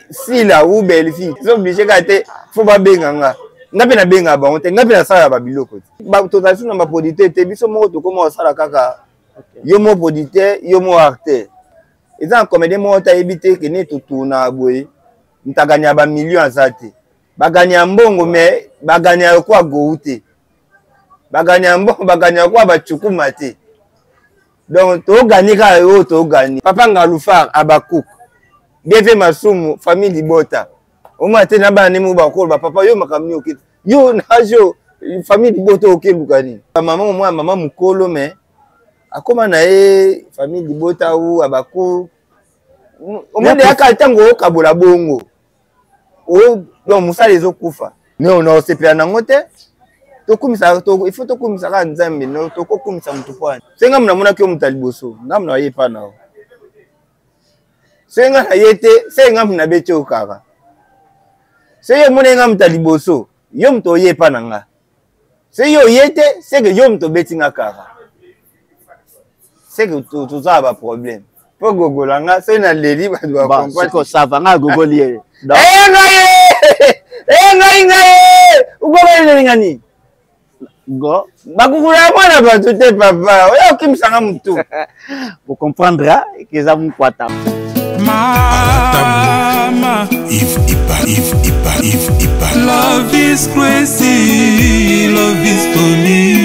Sila ou Bellevue eza oblige kaka te fo babenga nga. Nga mpe nabengaka bango te, nga mpe nasalaka babiloko te. Tozali su na baproducteur te, biso moko tokoma kosala kaka yo moko producteur, yo moko acteur. Eza na comédien moko te ayebi te ke nde totournaka boye, moto aganyaka bamillion aza te. Baganyaka mbongo mais baganyaka lokola Gohou te, baganyaka mbongo, baganyaka lokola bacukuma te. Donc toganye kaka oyo toganye. Papa Ngalufar Abakuk, BV Masumu, famille Libota. Omona te na bana nde moko bakoloba papa yo makambo nini oketi yo na age famille Libota okeluka nini? Mama omona mama mokolo mais akoma na ye famille Libota ou Abakuk. Omoni kaka ntango okabola bongo donc mosala ezokufa mais na osepela nango te. Tokumisa, il faut tokumisa kaka Nzambe, tokokumisa motu mpo wana se ngambo namonaki yo moto ya liboso, ngambo na ye epa na yo soki nga na ye te, se ngambo nabeti yo kaka. Soki yo omoni nga moto ya liboso, yo moto oye epa na nga. Soki yo oye te, seke yo moto obeti nga kaka, seke tozala baproblème mpo gogola nga. Soki naleli bato bakosava nga gogoli ye. Ngai ngai ngai ugogoli nga nini? Go bakukula mwana bato te papa, oya okimisanga motu. Bocomprendre ke eza mokwata. Mama Yves Ipa, Yves Ipa, Yves Ipa. Love is crazy, love is tony.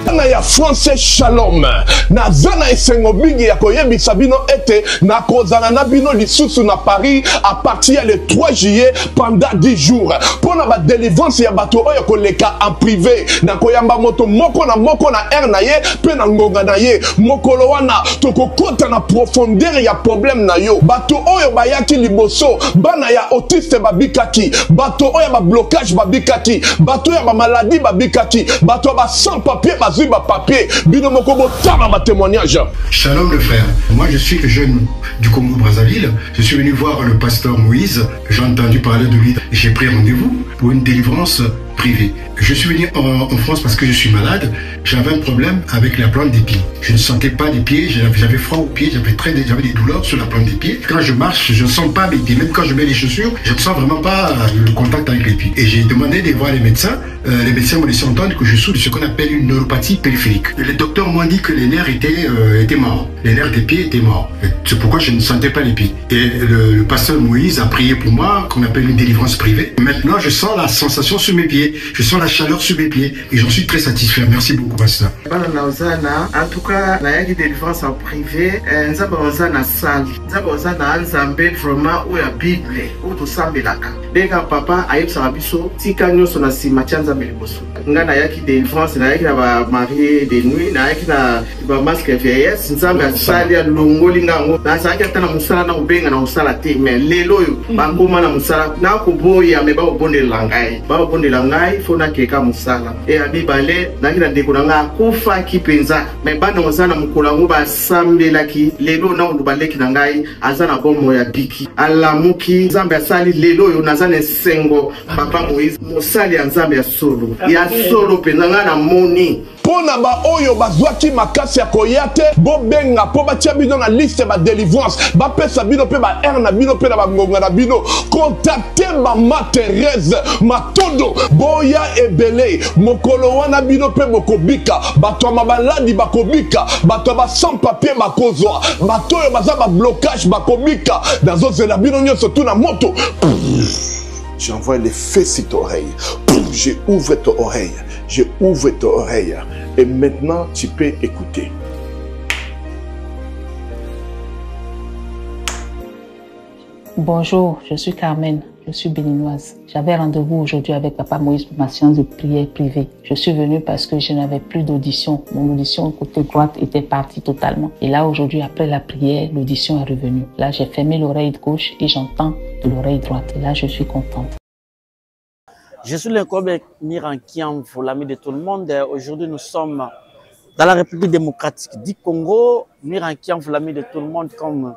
Bana ya Français Shalom, naza na esengo mingi ya koyebisa bino ete nakozala na bino lisusu na Paris à partir ya le 3 juillet pendant 10 jours mpo na badelivrance ya bato oyo koleka en privé. Nakoyamba moto moko na moko na heure na ye mpe na ngonga na ye. Mokolo wana tokokota na profondeur ya problème na yo. Bato oyo bayaki liboso, bana ya autiste babikaki, bato oyo ya bablocage babikaki, bato oyo ya bamaladi babikaki, bato ya ba sans papier bazwi bapapier. Bino moko botala batémoignage. Shalom le frère, moi je suis jeune du Congo-Brazzaville. Je suis venu voir le pasteur Moïse. J'ai entendu parler de lui. J'ai pris rendez-vous pour une délivrance privée. Je suis venu en France parce que je suis malade. J'avais un problème avec la plante des pieds. Je ne sentais pas les pieds, j'avais froid aux pieds, j'avais des douleurs sur la plante des pieds. Quand je marche, je ne sens pas mes pieds. Même quand je mets les chaussures, je ne sens vraiment pas le contact avec les pieds. Et j'ai demandé de voir les médecins. Les médecins m'ont laissé entendre que je souffre de ce qu'on appelle une neuropathie périphérique. Les docteurs m'ont dit que les nerfs étaient morts. Les nerfs des pieds étaient morts. C'est pourquoi je ne sentais pas les pieds. Et le pasteur Moïse a prié pour moi, qu'on appelle une délivrance privée. Maintenant, je sens la sensation sur mes pieds. Je sens la chaleur sur mes pieds. Et j'en suis très satisfait. Merci beaucoup, pasteur. Bana na ozana, en tout cas, nayaki délivrance en privé. Nzambe ozana sali. Nzambe ozana nzambe vraiment oyo ya Bible, oyo tosambelaka. Ndenge papa ayebisaka biso, tika nyonso na nsima, tia Nzambe liboso. Nga nayaki délivrance, nayaki na ba mari de nuit, nayaki na ba masque vieillesse. Nzambe asali, alongoli nga yango. Nazalaki ata na mosala na kobenga na kosala te, mais lelo oyo bakoma na mosala nakoboya, me bakobondela ngai, bakobondela ngai fo nakeka mosala. E ya mibale, nayaki na ndeko na ngai akufaki mpenza, me bana oza na mokolo yango basambelaki. Lelo na oloba leki na ngai aza na bomoi ya biki, alamuki, Nzambe asali. Lelo oyo naza na esengo. Papa Moïse mosali ya Nzambe ya solo, ya solo mpenza, ngai namoni. Mpo na baoyo bazwaki makasi ya koya te, bobenga mpo batia bino na liste ya badelivrance, bapesa bino mpe baheure na bino mpe na bangonga na bino. Contacte mama Therese Matondo, boya ebele mokolo wana, bino mpe bokobika. Bato ya mabaladi bakobika, bato ya ba sans papier bakozwa, bato oyo baza bablocage bakobika. Nazozela bino nyonso tu na moto. J'envoie les feux sur ton oreille. Je ouvre ton oreille. Je ouvre ton oreille. Et maintenant, tu peux écouter. Bonjour, je suis Carmen, je suis béninoise. J'avais rendez-vous aujourd'hui avec Papa Moïse pour ma séance de prière privée. Je suis venue parce que je n'avais plus d'audition. Mon audition côté droite était partie totalement. Et là, aujourd'hui, après la prière, l'audition est revenue. Là, j'ai fermé l'oreille gauche et j'entends de l'oreille droite. Et là, je suis contente. Je suis l'incroyable Miran Kiamvo, l'ami de tout le monde. Aujourd'hui, nous sommes dans la République démocratique du Congo. Miran Kiamvo, l'ami de tout le monde, comme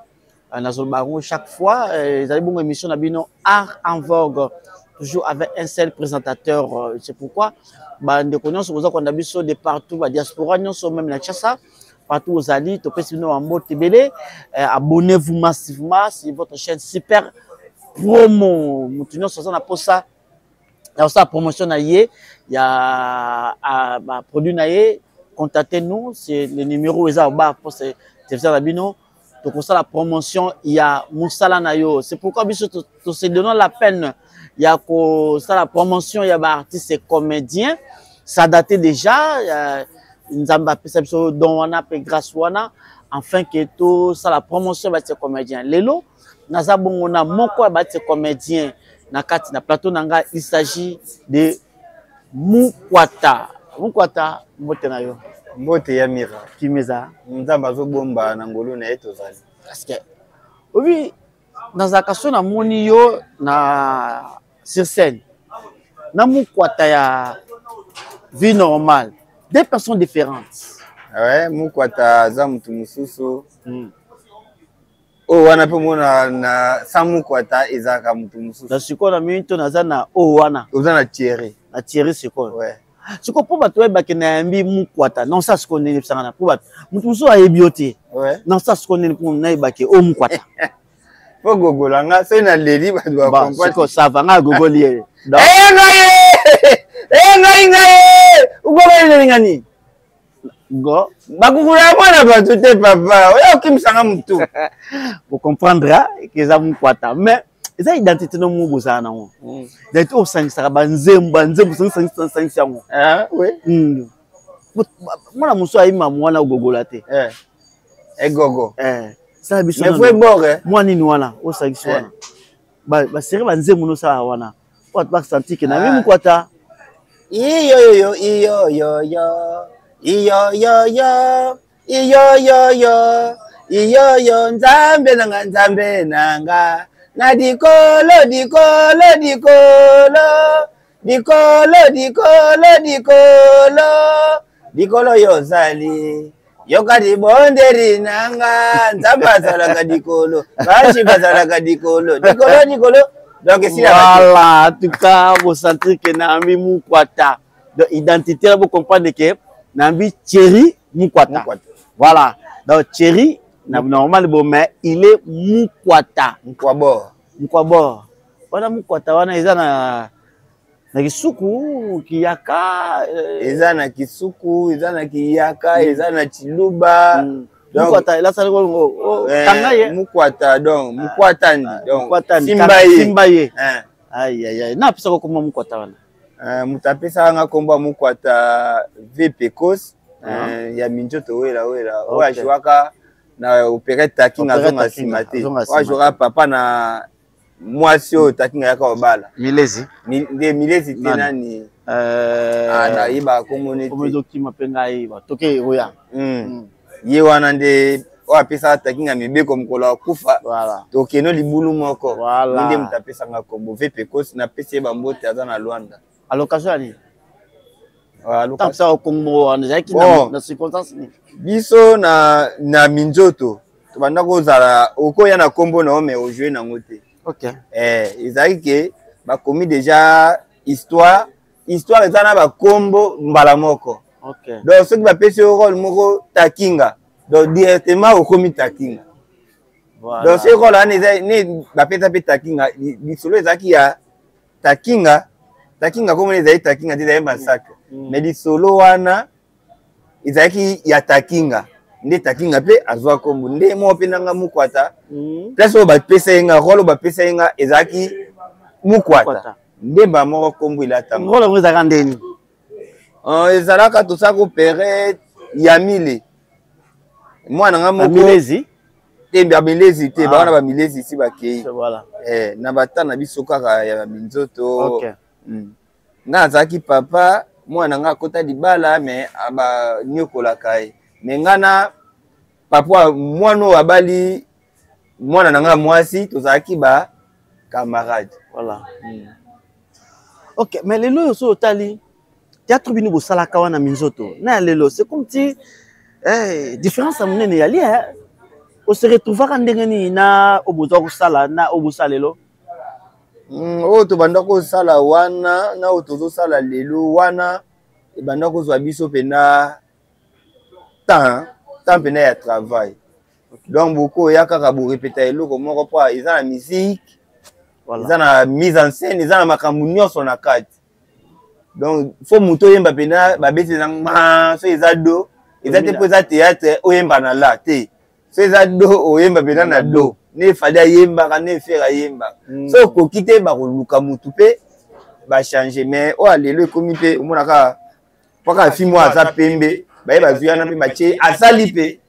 Nazol Baron chaque fois. Vous avez une émission Nabino Art en vogue, toujours avec un seul présentateur. C'est pourquoi, bah, nous connaissons, vous avez de partout, bah, diaspora, nous sommes même la Kinshasa. Partout ozali, topesi bino bambote ebele. Abonnez-vous massivement sur votre chaîne Super Promo. Moto nyonso aza na posa ya kosala promotion na ye ya baproduit na ye, contactez nous, c'est le numéro eza ba poste télévision na bino. Tokosala promotion ya mosala na yo. C'est pourquoi biso to se donnons la peine ya kosala promotion ya baartiste et comédien. Ça date déjà, Nzambe apesa biso don wana mpe grâce wana, enfin ke tosala promotion ya baartiste comédien. Lelo naza bongo na moko ya baartiste comédien na kati na plateau na ngai. Il s'agit de Mukwata. Mukwata, mbote na yo. Mbote ya Mira. Kimeza. Nzambe azobomba na ngolu na ye, tozali. Parce que obi nazalaka so namoni yo na sur scène na Mukwata ya vie normale, deux personnes différentes. Ouais, Mukwata aza motu mosusu. Oyo wana mpe mona na sa Mukwata ezalaka motu mosusu. Na sikoyo na mingi to naza na oyo wana. Oza na Thierry. Na Thierry sikoyo. Ouais. Sikoyo mpo bato bayebake nayambi Mukwata, non sa sikoyo ndenge ebisanga na mpo bato motu mosusu ayebi yo te. Non sa sikoyo ndenge mpo nayebake oyo Mukwata. Po gogola nga soki naleli bato bakomprendre. Ça va, nga gogoli ye. Ngai ngai ngai ugogoli nalingani go. Bakukula mwana bato te, papa oyo okimisanga motu. Bocomprendre ke eza Mukwata, mais eza identité no mo bozala nango, identité osangisaka banzembo, banzembo osangisi yango. Mwana mosusu ayima mwana ogogola te. Egogo. Sala biso mwa nini wana osangisi wana, basere banzembo nosala wana po bato basanti ke na mi Mukwata. Iyoyoyo iyoyoyo iyoyoyo iyoyoyo iyoyo, Nzambe nanga, Nzambe nanga na dikolo dikolo dikolo dikolo dikolo dikolo dikolo, yo ozali yoka libondeli nanga. Nzambe azalaka likolo, bashi bazalaka likolo likolo likolo, donc esila. Voilà, en tout cas bosentir ke nayambi Mukwata. Donc identité na bocomprendre ke nayambi Thierry Mukwata. Voilà, donc Thierry na normal bon, mais il est Mukwata. Mukwabor. Mukwabor wana, Mukwata wana eza na Kisuku, Kiyaka. Eza na Kisuku, eza na Kiyaka, eza na Chiluba. Mukwata elasali kanga ye. Mukwata, donc Mukwatandi, donc simba ye. Simba ye. Aïe aïe aïe, na apesaka kombo Mukwata wana? Moto apesaka nga kombo ya Mukwata, VP Cos ya Minzoto Wela Wela, oyo ajouaka na opérette Takinga azonga nsima te, oyo ajouaka papa na mwasi oyo Takinga yaka obala. Milezi. Nde Milezi te, nani, nayebaka kombo nete. Ezokima mpe ngai, toke oya. Ye wana nde oyo apesaka Takinga mibeko mokolo akufa, tokende libulu moko. Nde moto apesanga kombo VP Kosi, napesi ye bambote, aza na Lwanda. À l'occasion ya nini kombo wana ezalaki na circonstance nini? Biso na minzoto tobanda kozala, okoya na kombo na yo mais ojoue nango te. Ezalaki ke bakomi déjà histoire, histoire eza na bakombo mbala moko. Donc soki bapesi yo rôle moko Takinga, donc directement okomi Takinga. Donc soki rôle wana eza ne bapesa mpe Takinga, lisolo ezalaki ya Takinga. Takinga komona ezali Takinga te, ezali Massacre, mais lisolo wana ezalaki ya Takinga, nde Takinga mpe azwa kombo nde moko mpe nanga Mukwata. Place oyo bapesa ye nga rôle, oyo bapesa ye nga ezalaki Mukwata, nde moko kombo elatama. Rôle yango ezalaka ndeni? Ezalaka tosala kopere ya mile mwana nga moko. Milezi. Te, bamilezi te, bawana bamilezi si bakei na bata na biso kaka ya baminzoto. Nga azalaki papa, mwana nga akota libala mais abanyokolaka ye, mais nga na papa mwana oyo abali mwana na nga mwasi tozalaki ba camarade. Voilà. Ok, mais lelo oyo so otali théâtre bino bosalaka wana minzoto na ya lelo, c'est comme si différence ya monene yali. Ose retrouvaka ndenge nini na oyo bozwa kosala na oyo bosala lelo? Oyo tobanda kosala wana na oyo tozosala lelo wana, ebanda kozwa biso mpena temps. Temps mpena ya travail. Donc bokoya kaka borepeta eloko moko mpo eza na musique, eza na mise en scène, eza na makambo nyonso na kati. Donc faut moto oyemba mpena, babeti eza ngma. So eza do, eza te mpo eza théâtre, oyemba na la te. So eza do, oyemba mpena na do ne Fally ayembaka, ne Ferre ayembaka. So okoki te, bakoluka motu mpe bachange. Mais oyo lelo ekomi mpe omonaka mpaka fi moko aza pembe, baye bazwi wana mpe batie, asali mpe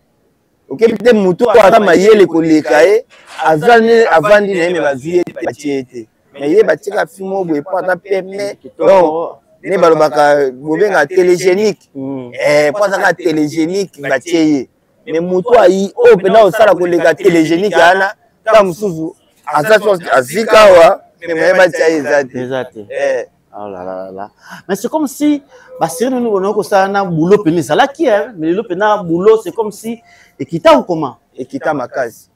okebi te. Motu oyo aza mayele koleka ye aza ne avandi na ye, me bazwi ye te, batie ye te. Mais ye batika fi moko boye mpo aza pembe. Donc ne balobaka, bobenga télégénique, mpo azaka télégénique, batie ye. Mais motu ayi oyo mpenza osala koleka télégénique wana, ta mosusu aza so azika awa, me moye batia ye eza te. Eza te. Oh là là là. Mais c'est comme si basérie nini bonoki kosala na boulot pene ezalaki, mais lelo mpena boulot, c'est comme si ekita ou comment? Ekita makasi.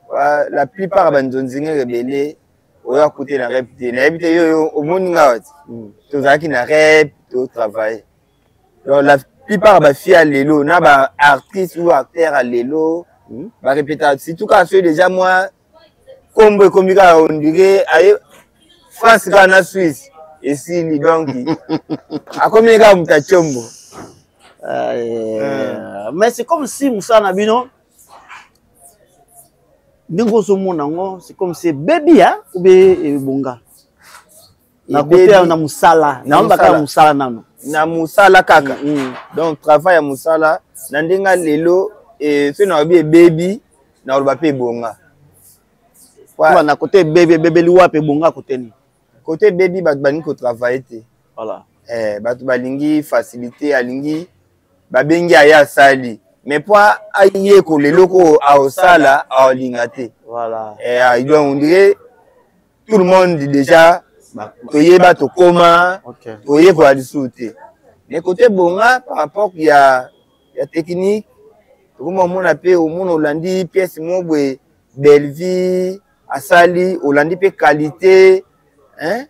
La plupart ya banzonzingere ebele oyo akute na rep te, nayebi te. Yo omoni nga wati tozalaki na rep, totravaille. Donc la plupart ya bafille ya lelo na baartiste ou acteur ya lelo barepeta, surtout kaka soki déjà mwa kombo ekomi kaka, on dirait aye France kaka na Suisse, esili. Donc akomi kaka moto atiombo. Mais c'est comme si mosala na bino, ndenge ozomona yango, c'est comme si ebebi ou bien ebonga na kote na mosala, naomba kaka mosala nano. Na mosala kaka. Donc travail ya mosala na ndenge lelo, soki nalobi ebebi, nakoloba mpe ebonga. Na kote ebebi, ebebeli wapi? Ebonga kote nini? Kote ebebi, bato balingi kotravaille te. Voilà. Bato balingi facilité, alingi babengi aye asali, mais po ayekola eloko oyo aosala, aolinga te. Voilà. Donc on dirait tout le monde déjà toyeba, tokoma toyekola lisusu te. Mais côté bonga, par rapport ya technique, tokoma omona mpe, omona olandi pièce moko boye, Bellevie asali, olandi mpe qualité, hein?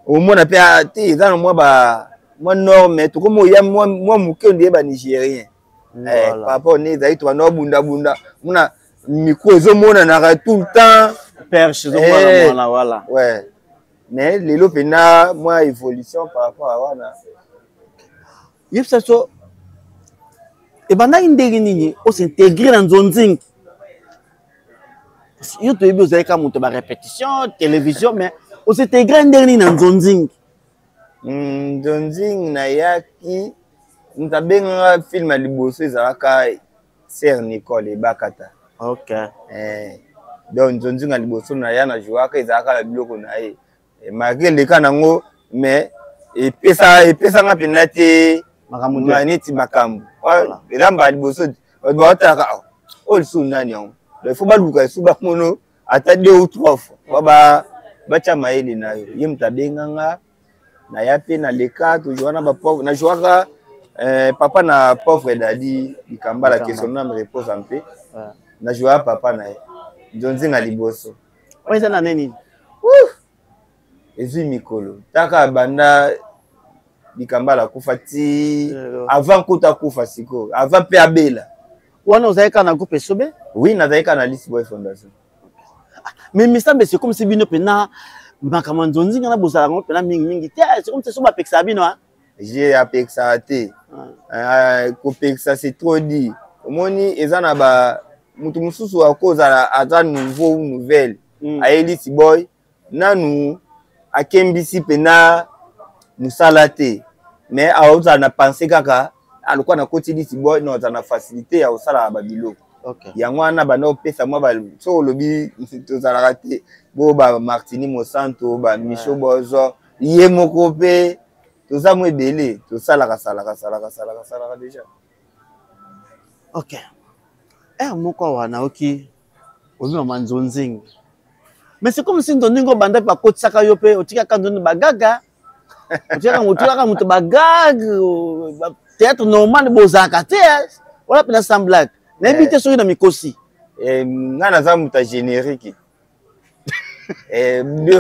Omona mpe te eza na mwa ba mwa norme, tokoma oya mwa moke ondie banigérien. Par rapport ne ezali, tobanda obundabunda, mona micro ezomonanaka tout le temps. Perche ezomonana, voilà. Ouais, mais lelo mpena mwa évolution par rapport à wana. Yebisa so, ebandaki ndenge nini os'intégrer na nzonzingi? Yo toyebi ozali kaka moto barépétition, télévision, mais os'intégrer ndenge nini na nzonzingi? Nzonzingi, nayaki, moto abengaka film ya liboso ezalaka Sœur Nicole Ebakata. Donc nzonzingi ya liboso na ya na jouaka ezalaka na biloko na ye, malgré eleka nango, mais epesanga mpenza te neti makambo eza mbala liboso. Bato baotalaka oyo lisusu nani yango. Donc il faut baluka lisusu bamono ata deux ou trois fois po batya mayele na yo. Ye moto abenganga, naya mpe naleka, tozwa na bapauvre, nazwaka papa na pauvre Dadi Likambala, que son âme repose en paix. Nazwaka papa na ye, nzonzinga liboso. Oyo eza na nini? Ezwi mikolo taka banda Likambala akufa ti avant kuta akufa, sikoyo avant mpe abela. Wana ozalaki kaka na groupe Esobe? Oui, nazalaki kaka na Lisi Boy Fondation. Mais misambe, c'est comme si bino mpena makambo ya nzonzinga na bozalaka ngo mpena mingimingi te. C'est comme si so bapekisaka bino. Je apekisaka te. Kopekisa, c'est trop dit. Omoni, eza na ba motu mosusu akozala aza nouveau ou nouvelle, aye Lisi Boy, nanu akembisi mpena mosala te, mais aozala na pense kaka alokwa nakoti Lisi Boy, no azala na facilité ya kosalaka babiloko. Yango wana banda kopesa mwa, so olobi tozalaka te, bo bamartini Mosanto, bamicho bozo, ye moko mpe toza mo ebele, tosalaka salaka salaka salaka salaka déjà. Ok, ere moko awa nayoki ozomama nzonzingi, mais c'est comme si nzonzingi obanda mpe bakotisaka yo mpe otikaka nzonzingi bagaga, otikaka moto bagag, théâtre normal bozalaka te wana mpena, sans blague. Nayebi te soki na mikosi. Nga naza moto ya générique.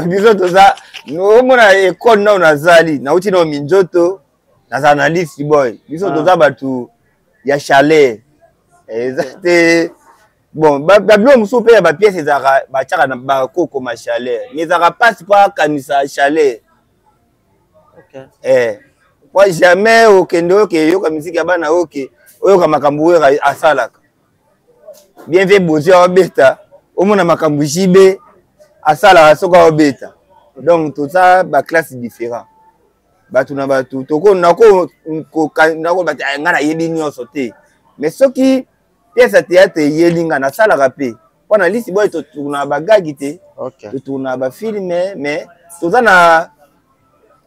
Biso toza, omona ekole nao nazali, nauti nao minzoto, nazala na Lisi Boy. Biso toza bato ya chaleur. Eza te. Bon, babiloko mosusu mpe ya bapièce ezalaka batiaka na bakokoma chaleur, mais ezalaka mpasi mpo akanisa chaleur. Eh, po jamais okende oke yoka miziki ya bana, oke oyoka makambo oyo asalaka bien. Ve bozi aobeta, omona makambo JB asalaka soki aobeta. Donc toza baclasse différent, bato na bato. Toko nako nako ngai nayebi nyonso te, mais soki pièce ya théâtre eyeli nga, nasalaka mpe mpo na lisi boye. Totournaka bagagi te, totournaka bafilme, mais toza na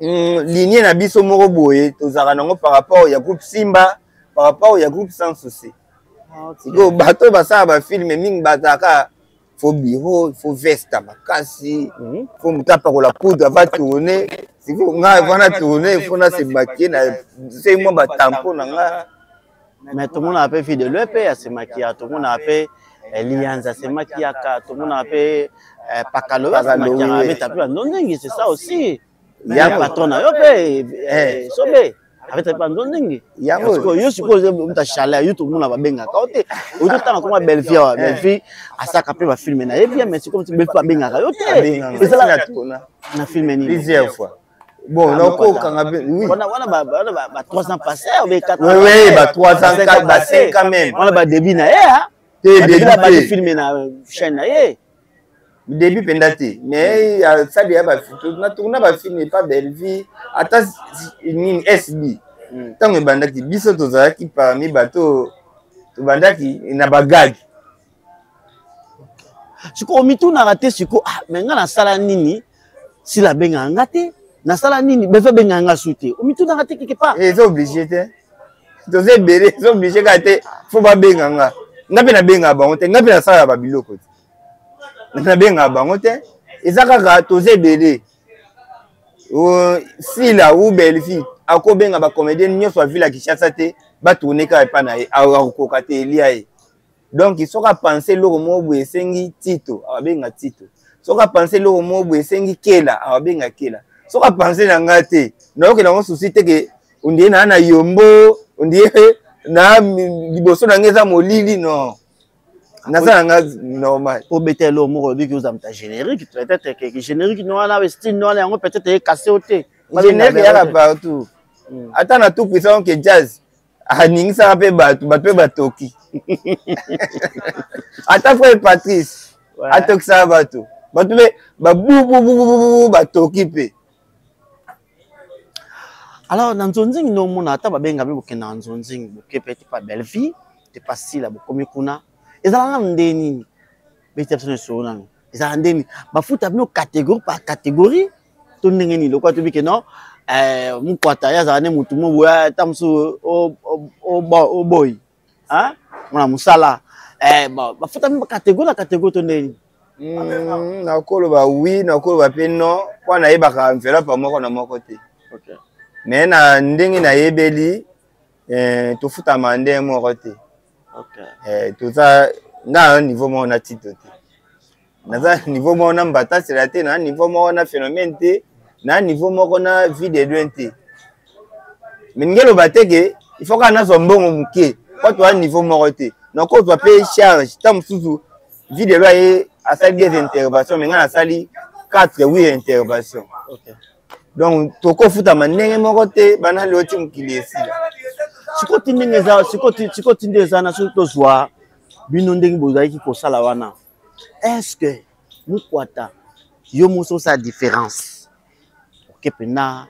ligne na biso moko boye tozalaka nango par rapport ya groupe Simba, par rapport ya groupe Sans Souci. Sikoyo bato oyo basala bafilme mingi bazalaka, faut bureau, faut veste makasi, faut moto apakola poudre avant tourner. Sikoyo ngai avant na tourner, faut na se maquiller, na sei mwa batampo na nga. Mais tomonaka mpe fille de loi mpe asemakiyaka, tomonaka mpe liyanza asemakiyaka, tomonaka mpe pakalo asemakiyaka, abeta mpe bandondengi. C'est ça aussi ya patron na yo mpe sobe abeta mpe bandondengi. Yango yo sikoyo moto chaleur, yo tomona babengaka yo te. Oyo totanga koma Bellevie awa, Bellevie asaka mpe bafilme na ye bien, mais sikoyo Bellevie babengaka yo te. Ezala na filme nini? Plusieurs fois. Bon, nakokanga mpe, oui. Wana ba 3 ans passé obe 4 ans? Oui, oui, ba 3 ans, 4, ba 5 quand même. Wana ba début na ye, te? Début te, filme na chaîne na ye. Début mpenza te, mais asali ya natourna bafilme epa Bellevie, ata nini SB. Ntango ebandaki, biso tozalaki parmi bato tobandaki na bagage. Sikoyo omitunaka te sikoyo: ah, me nga nasala nini sila abengaka nga te? Nasala nini befe abengaka nga su te? Omitunaka te quelque part? Eza obligé te, toza ebele. Eza obligé kaka te faut babenga nga. Nga mpe nabengaka bango te, nga mpe nasalaka babiloko te, nabengaka bango te. Eza kaka toza ebele. Sila ou Bellevie akobenga bacomédien nyonso ya ville ya Kinshasa te batourne kaka epa na ye, akokoka te, elia ye. Donc soki apense eloko moko boye esengi Tito, ababenga Tito. Soki apense eloko moko boye esengi Kela, ababenga Kela. Soki apense na nga te, nayokela yango susi te ke ondie naa na yombo, ondie na liboso na nga eza molili. Non, naza na nga normal. Obeta eloko moko, olobiki oza moto ya générique. Peut-être ke générique no wana, style no wana, yango peut-être ekase yo te. Générique eyaka partout, ata na tout puissant ke jazz aningisaka mpe bato, bato mpe batoki. Ata frère Patrice atokisaka bato, bato mpe babububububu batoki mpe. Alors na nzonzingi nde omona ata babenga mpe bokenda na nzonzingi, boke mpe te pa Bellevie te pa Sila, bokomi kuna, ezala nanu nde nini? Beti biso na esolo nanu, ezala nde nini? Bafuta bino catégorie par catégorie to ndenge nini? Lokola toyebi ke non, Mukwata ye azala nde motu mo boye, ata mosusu oboyi mwana mosala, bafuta bino catégorie na catégorie to ndenge nini? Nakoloba oui, nakoloba mpe non, mpo nayebaka enveloppe moko na moko te. Mais na ndenge nayebeli, tofutama ndenge moko te. Toza nga na niveau moko na Tito te, naza niveau moko na Mbatasela te, na niveau moko na Phénomène te, na niveau moko na Vie de Loin te. Mais ndenge eloba te ke il faut kaka nazwa mbongo moke po toza niveau moko te. Nakozwa mpe charge ntango mosusu Vie de Loin ye asali des interventions, mais ngai nasali 4 8 intervention. Donc tokofutama ndenge moko te, bana leo ti mokili esila. Sikoyo ti ndenge eza, sikoyo ti nde eza na soki tozwa bino ndenge bozalaki kosala wana, est ce que Mukwata yo moso osala différence? Oke mpena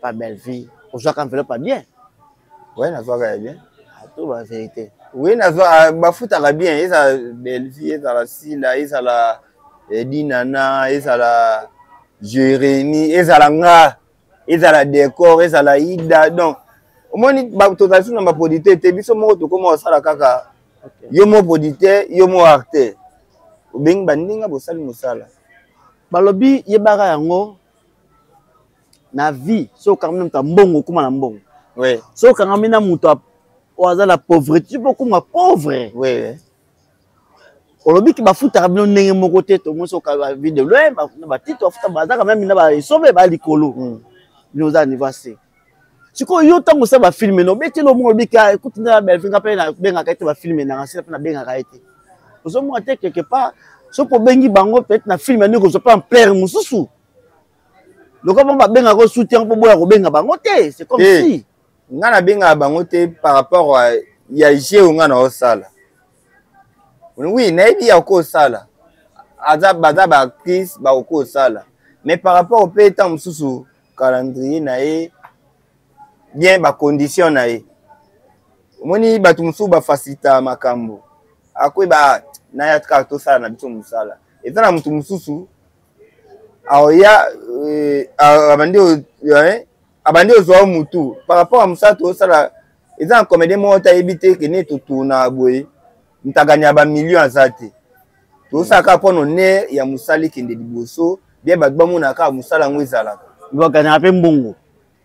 pa Bellevie, ozwaka enveloppe ya bien? Ouais, nazwaka ya bien. To ba vérité. Oui, nazwa, bafutaka bien. Ezala Bellevie, ezala Sila, ezala Dinana, ezala Jérémie, ezala nga, ezala Décor, ezala Ida. Donc omoni, tozali so na baproducteur te, biso moko tokóma kosala kaka. Yo mo producteur, yo mo acteur, obengi baninga, bosali mosala. Balobi yebaka yango na vie: soki okangami na moto ya mbongo, okóma na mbongo. Soki okangami na moto oyo aza na pauvreté, mpo okóma pauvre. Olobiki bafutaka bino ndenge moko te. Tomoni soki Vie de Loin na batito bafuta, bazaka meme na baesobe ba likolo, bino oza niveau ase. Sikoyo yo ntango osala bafilme na obeteli omoko obika ekuti nde Bellevue nga mpe nabengaka ete bafilme nanga sila mpe nabengaka ye te. Ozomona te quelque part soki obengi bango peut-être na filme ndenge kozwa mpe ampleur mosusu. Lokola bango babengaka soutien mpo boya kobenga bango te, c'est comme eh, si nga nabengaka bango te par rapport ya jeu nga naosala. Oui, nayebi ya kosala. Aza baza ba actrice bakosala. Mais par rapport mpe ntango mosusu calendrier na ye bien bacondition na ye omoni bato mosusu bafacilitaka makambo akoyeba ah, naya kaka tosala na biso mosala eza na moto mosusu aoya eh, abandi eh, abandi ozwa motu par rapport ya mosala tosala eza na comédien moko te ayebi te kende totournaka boye ntagani ya bamillion aza te tosala kaka mpo na honneur ya mosala ekende liboso bien bato bamonaka kaka mosala yango ezalaka. Baganyaka mpe mbongo.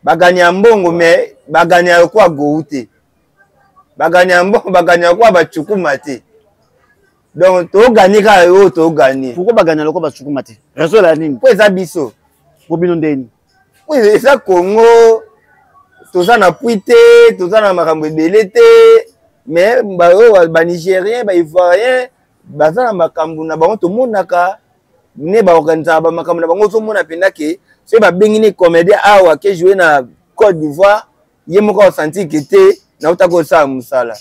Baganya mbongo mais baganya lokola gou te, baganya mbongo baganya lokola bacukuma te. Donc toganye kaka oyo toganye. Pourquoi baganya lokola bacukuma te? Raison ela nini? Mpo eza biso. Mpo bino ndeni? Mpo eza Congo, toza na pui te, toza na makambo ebele te, mais baoyo banigérien, baivoirien baza na makambo na bango tomonaka ne baorganisaka bamakambo na bango ozomona mpenza ke soki babengi ne comédien awa ke joue na Côte d'Ivoire ye moko aosentir ke te nauta kosala mosala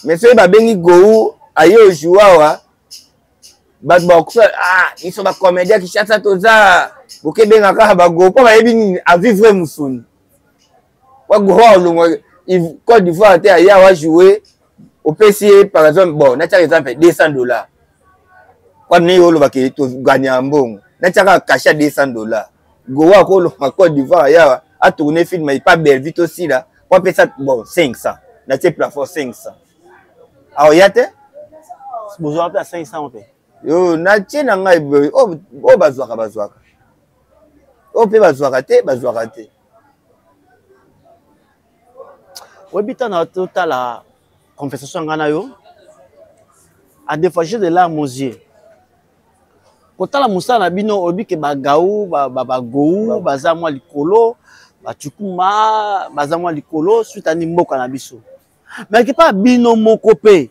mais soki babengi gou aye ojoue awa bato bakosala ah biso bacomédien Kinshasa toza bokebenga kaka bagou mpo bayebi nini avivre mosuni bagou alongwa Côte d'Ivoire te aye awa joue opesi ye par exemple bon natiaka exemple 200 $. Kwa ndenge olobaka toganya mbongo natiaka kashe ya 200 $. Gowa akolonga Côte d'Ivoire yawa atourne film epa Bellevue tosila po apesa bon 500 natie plafond 500 aoya te bozwaka mpe ya 500 mpe yo natie na ngai oyo bazwaka bazwaka oyo mpe bazwaka te bazwaka te. Oyebi ntango totala conversation ngai na yo à des fois j'ai de larmes aux yeux kotala mosala na bino oyebi ke bagau bagou baza mwa likolo bacukuma baza mwa likolo suite ani mboka na biso mais kepa bino moko mpe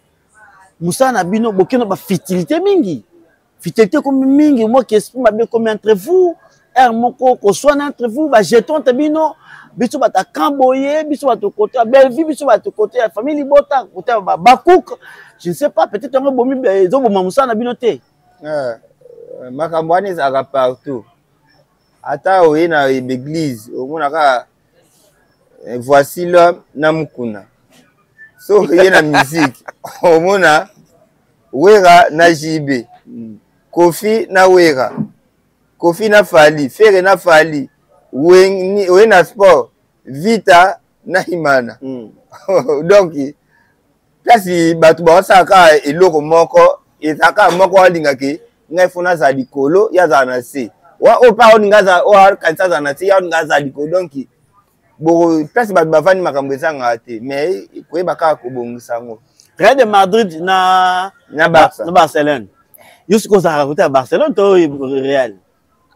mosala na bino bokenda bafitilité mingi fitilité ekomi mingi moki esprit mabe ekomi entre vous heure moko koswana entre vous bajeton te bino biso bato ya camp boye biso bato kote ya Bellevue biso bato kote ya famille libota kote ya bacook je ne sais pas peut-être yango ebomi ezoboma mosala na bino te. Makambo wana ezalaka partout ata oye na église omonaka voici l'homme na mukuna so oye na musique omona Wera na JB, Kofi na Wera, Kofi na Fally, Ferre na Fally, oye na sport Vita na Imana. Donc place bato baosala kaka eloko moko ezala kaka moko alingaki ngai fo nazala likolo ye azala na se oyo mpe aolinga azala oyo akanisa azala na se ye aolinga azala likolo donc boko place bato bavandi makambo ezangaka te mais koyeba kaka kobongisa yango. Real de Madrid na na Barça na Barcelone yo sikoyo ozalaka kote ya Barcelone to Real?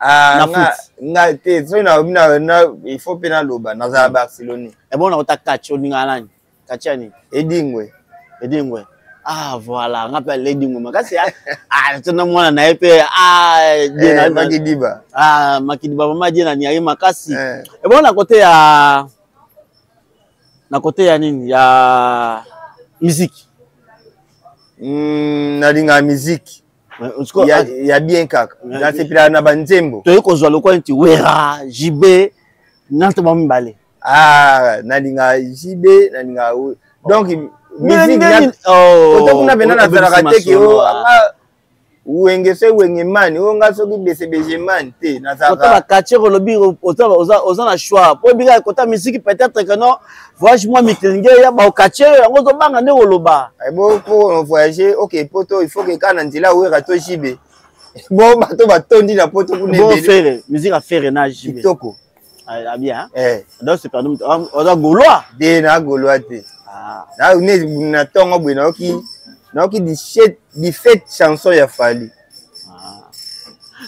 Ah, na nga, nga te soki na, na, il faut mpe naloba nazala Barcelone. Ebongo nakota catch olingaka nani? Catch ya nini? Edingwe. Edingwe. Ah voilà, nga mpe Edingwe makasi ah tona mwana na ye mpe ah eh, Makidiba. Ah Makidiba mama die na niaye makasi. Eh. Ebongo na kote ya na kote ya nini ya musique. Nalingaka musique. Ya, ya bien kaka nasepelaka na banzembo toyei kozwa lokola neti Wera JB na to bango mibale. Ah nalingaka JB nalingaka donc musique kote kuna mpena nazalaka te ke o anga wenge so wenge mani oyo nga soki besebege mani te nazalaka baquartier olobi oza na choix po obika kota musique peut-être que non voyage mwa mikili nge ya baoquartier yango ozobanga nde koloba. Bo po voyager ok poto il faut ke kaka na nzela Wera to JB bo bato batondi na poto kuna. Bon Ferre musique ya Ferre na JB kitoko. Ah bien. Eh. Donc c'est pardon oza gaulois. De na gaulois te. Ah. Na ne na tongo boye nayoki nayoki 17 chanson ya Fally. Ah.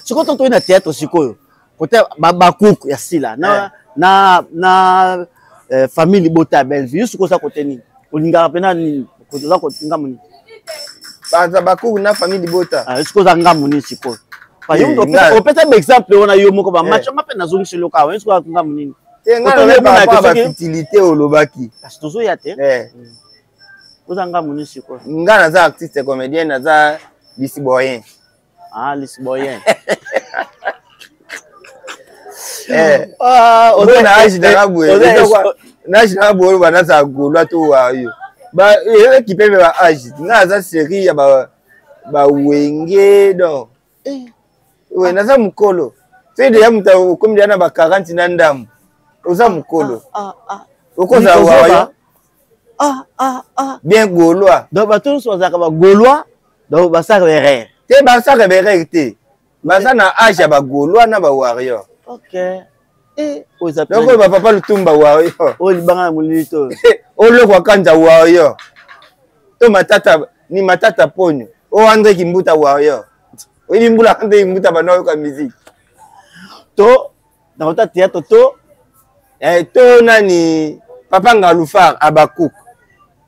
Sikoyo tanto na théâtre sikoyo. Kote bakuku ya sila na eh. na na euh, famille libota ya Bellevue. Yo sikoyo oza kote nini? Olingaka mpena nini? Oza kote ngambo nini? Baza bakuku na famille libota. Ah, sikoyo oza ngambo nini sikoyo? Opesa ba exemple wana yo moko ba match nga mpe nazongisi eloko awa. Yo sikoyo oza ngambo nini? Te nga na ba ba futilité olobaki. Kasi tozoya te. Eh. Oza ngambo nini sikoyo? Nga naza artiste comédien, naza lisiboyen. Ah, lisboyen. Eh. Ah, oza na age na nga boye. Na age na nga boye ba naza gaulois to wayo. Ba équipe ba age. Nga aza série ya ba ba wenge donc. Eh. Ouais, naza mukolo. Soki deja moto okomi deja na ba 40 na ndambo. Oza mukolo. Ah, ah. Okozala wayo. Ah, ah, ah. Bien gaulois. Donc bato nyonso bazalaka ba gaulois. Donc basaka erreur. Te basaka erreur te. Baza na age ya ba gaulois na ba warrior. OK. Eh, oza Donc ba papa Lutumba warrior. Oyo libanga ya molili to. Olokwa Kanza warrior. To matata ni matata ponyo. O André Kimbuta warrior. Oyebi mbula André Kimbuta banda oyoka musique. To na kota théâtre to eh, to nani papa Ngalufar Abakuk.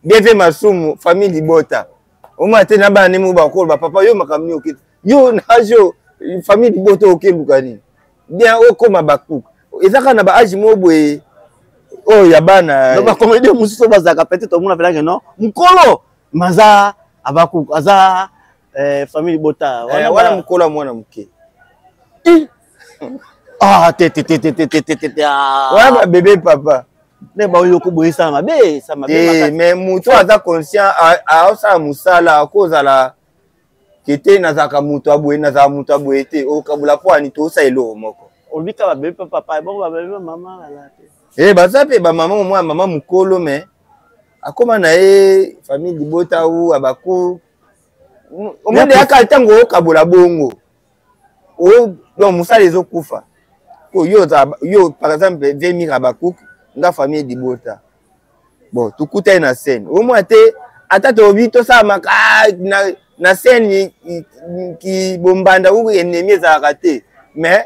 Bienfait Masumu famille Libota. Omona te na bana nde moko bakoloba papa yo makambo nini oketi yo na age oyo famille libota okeluka nini bien okoma bakuka eza kaka na ba age moko boye oyo ya bana bacomédien mosusu oyo bazalaka peut-être omona mpenake non mokolo maza abakuka aza eh, famille libota wana eh, mokolo ya mwana moke ah te te te te te te te te wana babebe papa nde baoyoka boye esala mabe esala mabe eh, mais moto aza conscient aosala mosala akozala kete nazalaka moto aboye nazalaka moto aboye te okabola mpo ani tosala eloko moko olobika babebe mpe papa ebongo babebe mama bala te e baza mpe bamama omwa mama mokolo mais akóma na ye famille libota u abaku omoni yaka ntango okabola bongo donc mosala ezokufa po yo yo par exemple vie mira bakuk nga famille libota bon tokutani na scène omona te ata tolobi tosalamaka ah, na, na scène kibombanda ou ennemi ezalaka te mais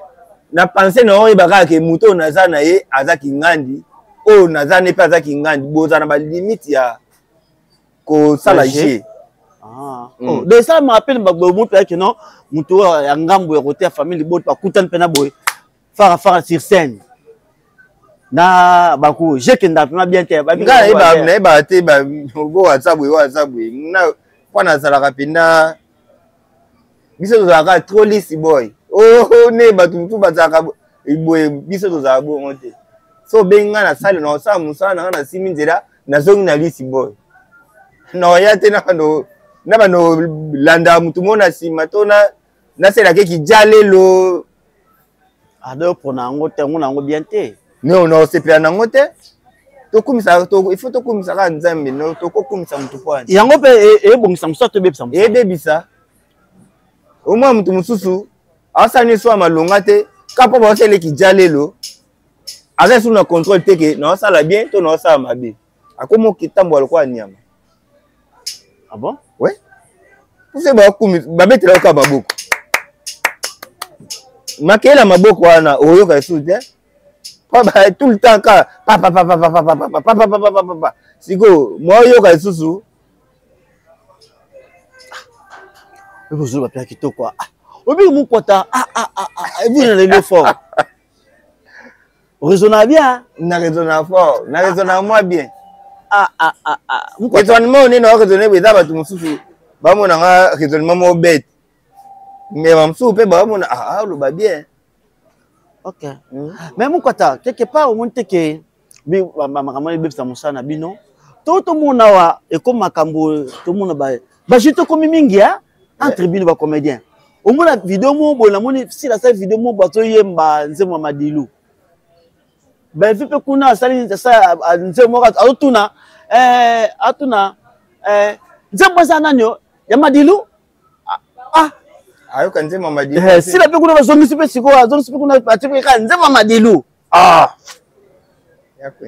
na pense na oyeba kaka ke moto oyo naza na ye aza kingandi oyo naza ne mpe aza kingandi bozala na balimite ya kosala jeu ah. mm. oh, donc esalamaka mpe boye moto ayaki non moto oyo ya ngambo ya kote ya famille libota bakutani mpe na boye fara fara sur scène na baku je kenda mpema bien te ngai nayebaka te oyo aza boye oyo aza boye mpo nazalaka mpenza biso tozalaka trop lisi boy oh, ne bato mosusu bazalaka boye biso tozalaka bongo te so obengi ngai na sale na osala mosala na ngai nasimi nzela nazongi na lisi boy naoya te na bando landaka motu moko na nsima to naselaka ekija lelo ado pona yango te yango na yango bien te no na osepela na yango te tokumisa il faut tokumisa kaka nzambe no tokokumisa motu mpo ani yango mpe e, ebongisa mosusu to ebebisa mosusu ebebisa omwa motu mosusu asala nyonso ya malonga te ka mpo baosala ekija lelo aza lisusu na contrôle te ke naosala bien to naosala mabe akomi okitambola lokola nyama Ah bon? Ouais. Puse bakumi babetela yoka maboko. Makela maboko wana oyoka lisusu te. Pa tout le temps ka pa pa pa pa pa pa pa pa pa pa pa pa pa pa. Sikoyo mwa oyoka lisusu. Oyo bapia kitoko. Ah, obi mukwata ah ah ah ah ebuna lelo fort. Raisonnable bien. Na raisonnable fort. Na raisonnable moi bien. Ah ah ah ah. Raisonnement onene na raisonner eza bato mosusu bamona nga raisonnement moko bête. Mais ba mosusu mpe bamona ah, ah oloba bien. Ok. Mm. Mais Mukwata, quelque part omoni te ke makambo ebebisa mosala na bino to tomona awa ekomi makambo tomona ba bajeu tokomi mingi ya entre bino bacomédien omona video moko boye namoni sila asali video moko boye azoyemba nzembo ya madilu belvi mpe kuna asali nzembo moko azotuna eh, atuna eh, nzembo eza nani ya madilu ah, ah. ayoka nzembo ya madilu eh, sila mpe kuna bazongisi mpe sikoyo azongisi mpe kuna batie mpe kaka nzembo ya madilu ah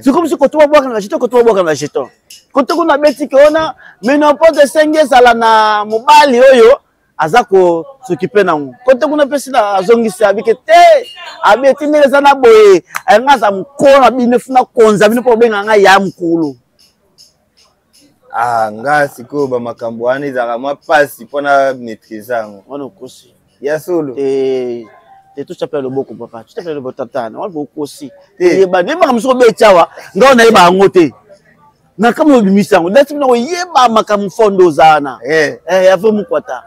sikoyo biso koto babwaka na jeton koto babwaka na jeton koto kuna abeti ke wana menopause esengi ezala na mobali oyo. Aza ko s'occuper nango. Kote kuna pe sila azongisi abike te. Abi etindeli eza na boye. Nga aza mokolo na bino funa konza bino po benga nga ya mokolo. Ah, nga sikoyo ba makambo wana ezalaka mwa mpasi mpo na maîtrise yango. Wana okosi. Ya solo. Te te totyapela loboko papa, totyapela loboko tata, wana okosi. Yeba nde makambo soko obeti awa, nga wana nayeba yango te. Na kama obimisi yango, ndeti bino koyeba makambo fondo oza wana. Eh. Eh, ya vrai mukwata.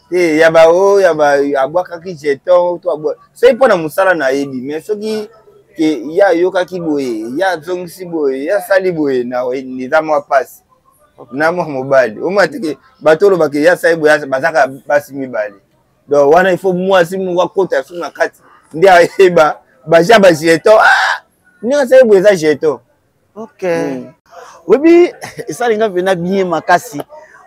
Te ya ba oyo ya ba abwakaki jeton to abwa. Soki mpo na mosala nayebi, mais soki ke ye ayokaki boye, ye azongisi boye, ye asali boye, na eza mwa mpasi na mwa mobali. Omona te ke bato olobaka ye asali boye, bazaka basi mibale. Donc wana il faut mwasi moko akota susu na kati nde ayeba baja ba jeton. Ah! Ndenge asali boye eza jeton. Ok. Oyebi esali nga mpena bien makasi.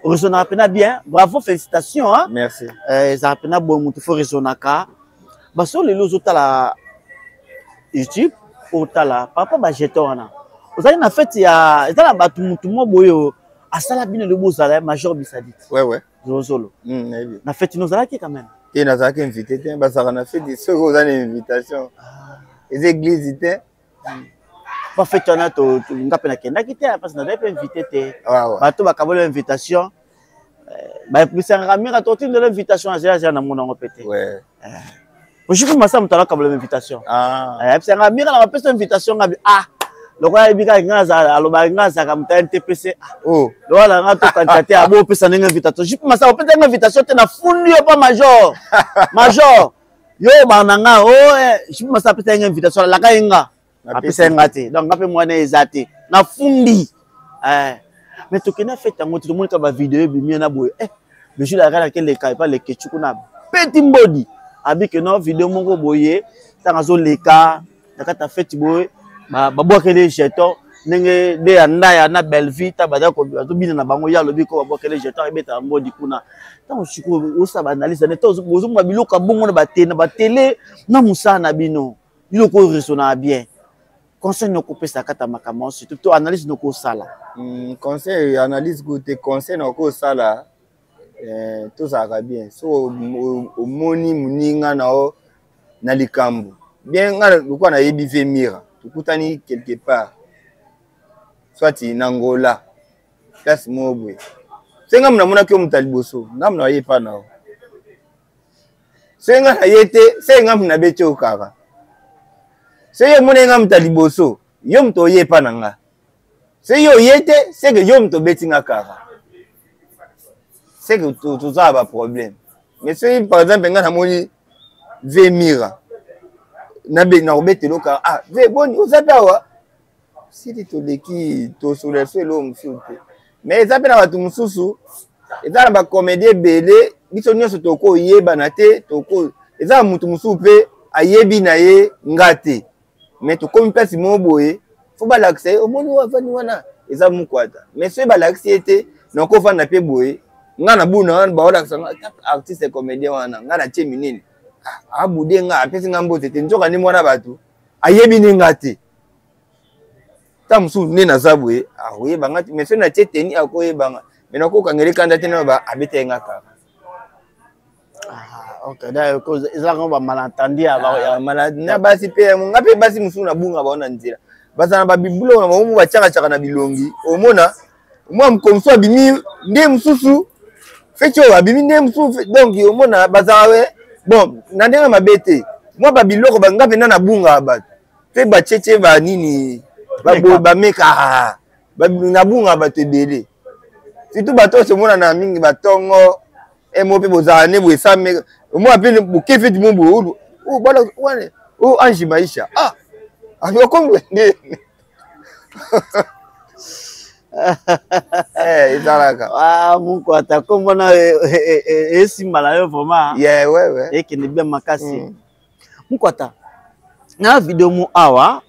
Raisonnaka mpena bien. Bravo, félicitations. Hein? Merci. Ezalaka mpena boye motu fo raisonnaka. Baso lelo ozotala YouTube, otala papa ba jeton wana. Ozali na fête ya eza na bato motu moko boye asala bino nde bozala Major Bisadit. Ouais ouais. Zolozolo. Nayebi. Na fête nozalaki quand même. Te nazalaki invité te, bazalaka na fête soki oza na invitation. Eza église te. Ba fête wana to nga mpe nakendaki te parce que nazali mpe invité te. Bato bakaboli invitation. Bayebisaka mira totindela invitation azela azela na mona yango mpe te. Ojuki masa moto alakabola invitation. Ayebisaka mira na bapesa invitation ngabi ah lokola ayebi kaka nga azala alobaka nga azalaka moto ya NTPC. Lokola nga tokanisa te abo opesa ndenge invitation. Juki masa opesa ndenge invitation te na fundi yo pa major. Major yo obanda nga o Juki masa apesa ndenge invitation alaka ye nga. Apesa nga te. Donc nga mpe mwana eza te. Na fundi. Mais tokende fête yango te tomoni kaka ba vidéo ebimi na boye. Le jour la ke leka epa leke chuku na petit mbodi. Abi ke non vidéo moko boye tanga zo leka na kata fête boye ba babwakele jeton ndenge de ya ndaya na Bellevue ta baza ko bazobina na bango ya lobi ko babwakele jeton ebeta mbodi kuna. Tango sikoyo osala ba analyse ne to bozomona biloko ya bongo na ba télé na ba télé na mosala na bino. Biloko oyo raisonnaka bien. Conseil noko pesa kata makambo surtout to analyse noko sala. Conseil analyse ko te conseil noko sala tozalaka bien. So omoni muninga na o na likambo. Bien nga lokwa na yebi ve mira. Tokutani quelque part. Soit na Angola. Place moko boye. Se nga mna monaki yo moto ya liboso. Nga mna ye pa na o. Soki nga na ye te, soki nga mna beti yo kaka. Soki yo omoni nga moto ya liboso, yo moto oye epa na nga. Soki yo oye te, c'est que yo moto obeti nga kaka. C'est que toza na ba problème. Mais soki par exemple nga namoni ve mira, nakobetela yo kaka, ah ve boni oza pe awa? Sili toleki tosolola so eloko mosusu te. Mais eza pe na bato mosusu, eza na ba comédien ebele, biso nyonso tokoyebana te, toko eza na motu mosusu pe ayebi na ye nga te. Mais tokomi place moko boye, faut balakisa ye, omoni oyo avandi wana, eza mukwata. Mais soki balakisi ye te, nakofanda pe boye, nga na buna wana baolakisa nga artiste comédien wana, nga na tie minene. Ah, abude nga, apesi nga mbote te, nzoka nde mwana bato, ayebi nde nga te. Ta mosusu nde naza boye, akoyeba nga te, mais soki natie teni akoyeba nga. Mais nakokangela ekanda te na ba abeta ye nga kaka. Ah, ok, d'ailleurs, ezalaka ba malentendu ya ba, Ah, na basi pe yango, nga pe basi mosusu nabunga bango na nzela. Bazala na ba biloko na bango batiakatiaka na bilongi, omona mwa mokolo mosusu abimi nde mosusu feti oyo abimi nde mosusu, donc omona bazala we bon na ndenge mabe te, mwa ba biloko ba nga mpenza nabungaka bato pe batietie ba nini bameka nabungaka bato ebele, surtout bato oyo tomonana mingi batongo emo mpe bozala nde boye sa meka omona mpe boke feti mo boye oyo oyo bwana wana oyo Ange Maisha ah okomi nde ezalaka ah mukwata kombo na esimba na yo vraiment. Yeah, ouais, ouais. Ekende bien makasi. Mukwata na video mo awa,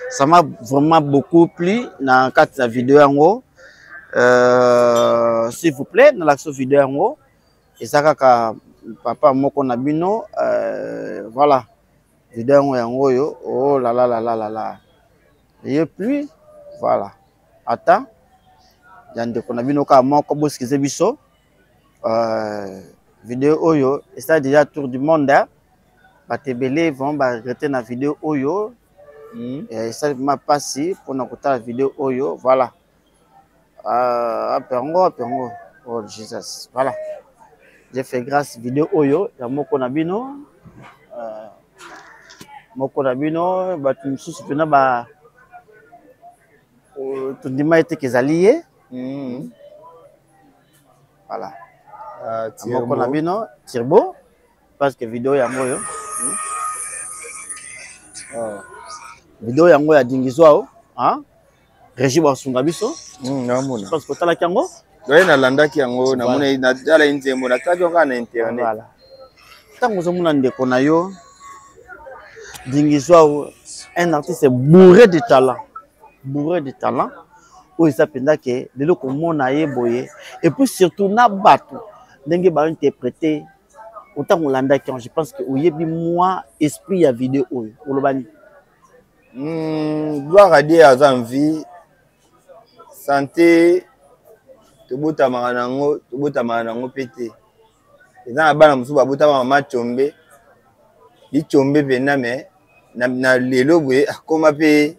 ça m'a vraiment beaucoup plu na kati ya video yango. S'il vous plaît, na lakso video yango eza kaka papa moko na bino, voilà video yango yango oyo, oh la la la la la la, et puis voilà ata ya ndeko na bino kaka moko, bosikize biso. Video oyo esali déjà tour du monde, hein. Bato ebele vraiment baregrete na video oyo. Esali vraiment mpasi mpona kotala video oyo. Voilà, ape yango, ape yango. Oh Jesus, voilà, j'ai fait grâce video oyo ya moko na bino, moko na bino. Bato mosusu mpena ba tondima ete kezali ye. Voilà, moko na bino Turbo, parce que video yango oyo, Video yango ya Dingizwao, hein? Régie basunga biso. Namona. Parce que otalaki yango? Oye, nalandaki yango, namoni, natala nzembo, natalaki yango kaka na internet. Voilà. Ntango ozomona ndeko na yo Dingizwao, un artiste bourré de talent, bourré de talent, oyo eza mpenza ke lelo komona ye boye, et puis surtout na bato ndenge bainterpréter, otango olandaki yango, je pense que oyebi mwa esprit ya video oyo, oloba nini? Gloire à Dieu, aza en vie, santé. Tobotamaka nango, tobotamaka nango mpe te. Eza na bana mosusu babotama mama Tshombe, liTshombe mpenza, me na lelo boye akóma mpe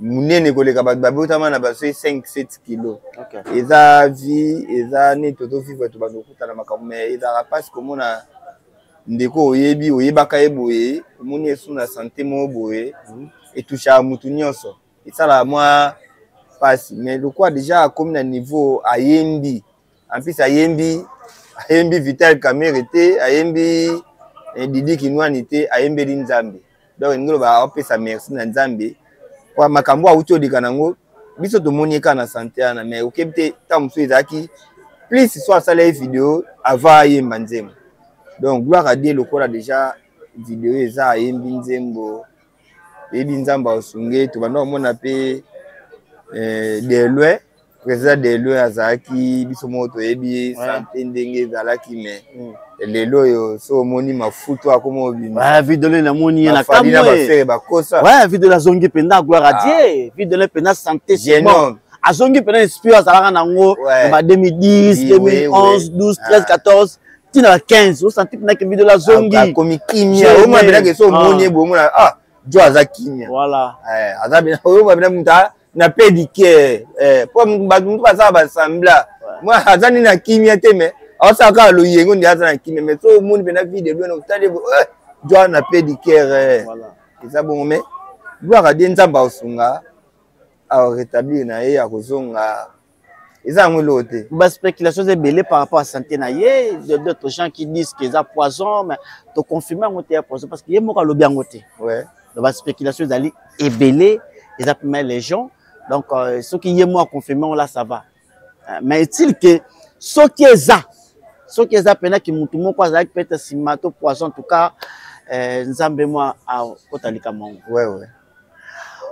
monene koleka bato babotama na baso 5 7 kilo. Eza vie, eza nini, tozovivre, tobanda kokutana makambo, mais ezalaka mpasi komona ndeko oyebi, oyebaka ye boye, omoni esu na santé moko boye, etouchaka mutu nyonso, esalaka mwa mpasi. Mais lokola déjà akomi na niveau ayembi, en plus ayembi, ayembi Vital Kamerhe te, ayembi Didi Kinwani te, ayembeli Nzambe. Donc elingi loba aopesa merci na Nzambe po makambo awuti oleka nango. Biso tomoni ye kaka na santé wana, mais okebi te, ntango mosusu ezalaki plus so asala ye video avant ayemba nzembo. Donc gloire à Dieu, lokola déjà video eza, ayembi nzembo, eyebi Nzambe aosunge. Tobanda komona mpe de loin, président de loin azalaki, biso moko toyebi santé ndenge ezalaki, mais lelo oyo so omoni mafuta akoma obima. Vidole, namoni ye na kamwe, bafere bakosa. Ouais, vidole azongi mpenza, gloire à Dieu. Vidole mpenza santé, c'est bon, azongi mpenza esprit azalaka nango na ba 2010, 2011, 12, 13, 14, ntina ba 15. Osanti mpenza ke vidole azongi. Akomi kimia, omona mpenza ke so omoni ye boye, omona ah, jo aza kimia. Voilà. Aza oyomona mpenza mutu na pédicure, po bato mosusu basala basambla, mwa aza nini na kimia te, mais aosala kaka loyengo nde aza na kimia. Mais so omoni mpenza vie de loin, otali jo na pédicure, eza bongo. Mais gloire à Dieu, Nzambe aosunga, aorétablir na ye, akozonga, eza yango eloko te. Baspéculation eza ebele par rapport à santé na ye, d'autres gens qui disent que eza poison, mais toconfirme yango te ya poison, parce que ye moko alobi yango te. Donc baspéculation ezali ebele, eza pema les gens. Donc soki ye moko aconfirme yango, là ça va. Mais est-il que soki eza mpenaki motu moko azalaki peut-être nsima to poison, en tout cas Nzambe mwa akota likambo yango. Ouais.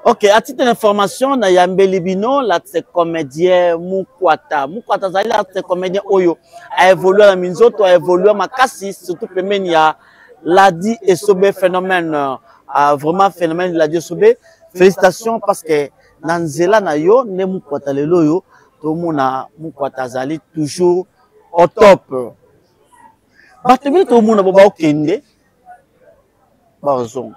Ok, à titre d'information, na yambeli bino l'artiste comédien Mukwata. Mukwata azali l'artiste comédien oyo a évolué na minzoto, a évolué makasi, surtout pembeni ya Ladi Esobe, phénomène, vraiment phénomène Ladi Esobe. Félicitations, parce que na nzela na yo nde Mukwata lelo oyo tomona Mukwata azali toujours au top. Bato ebele tomona bo baokende, bazonga.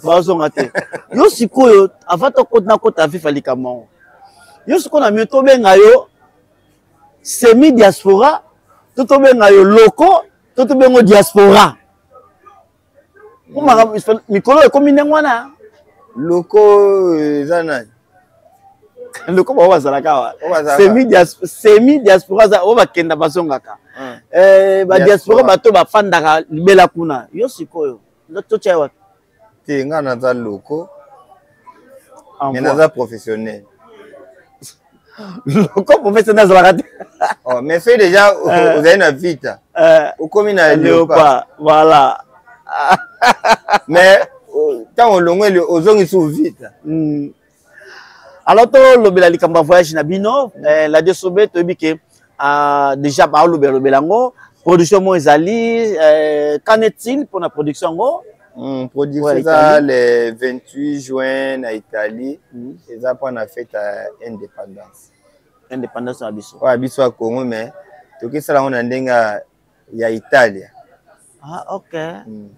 Bazonga te. Yo sikoyo, avant tokota nakota vifa likambo yango, yo sikoyo na mio tobenga yo semi diaspora to tobenga yo loko to tobenga diaspora? Mikolo ekomi ndenge wana. Loko eza nani? Loko bao bazalaka awa, semi diaspora oyo bakenda bazongaka, badiaspora, bato bafandaka libela kuna. Yo sikoyo totya wapi? Te, nga naza loko, mais naza professionnel. Loko professionnel azalaka te. Oh, mais soki déjà ozali na Vita, okomi na Léopard, voilà. Mais ntango olongwe, ozongi su Vita. Alors tolobela likambo ya voyage na bino, Ladi Esobe. Toyebi ke déjà baolobelobela yango, production moko ezali. Qu'en est-il mpona production yango? Production eza le 28 juin na Italie. Eza mpona fête ya indépendance. Indépendance na biso. Oyo biso ya Congo, mais Tokesala yango na ndenge ya Italia. Ah, ok.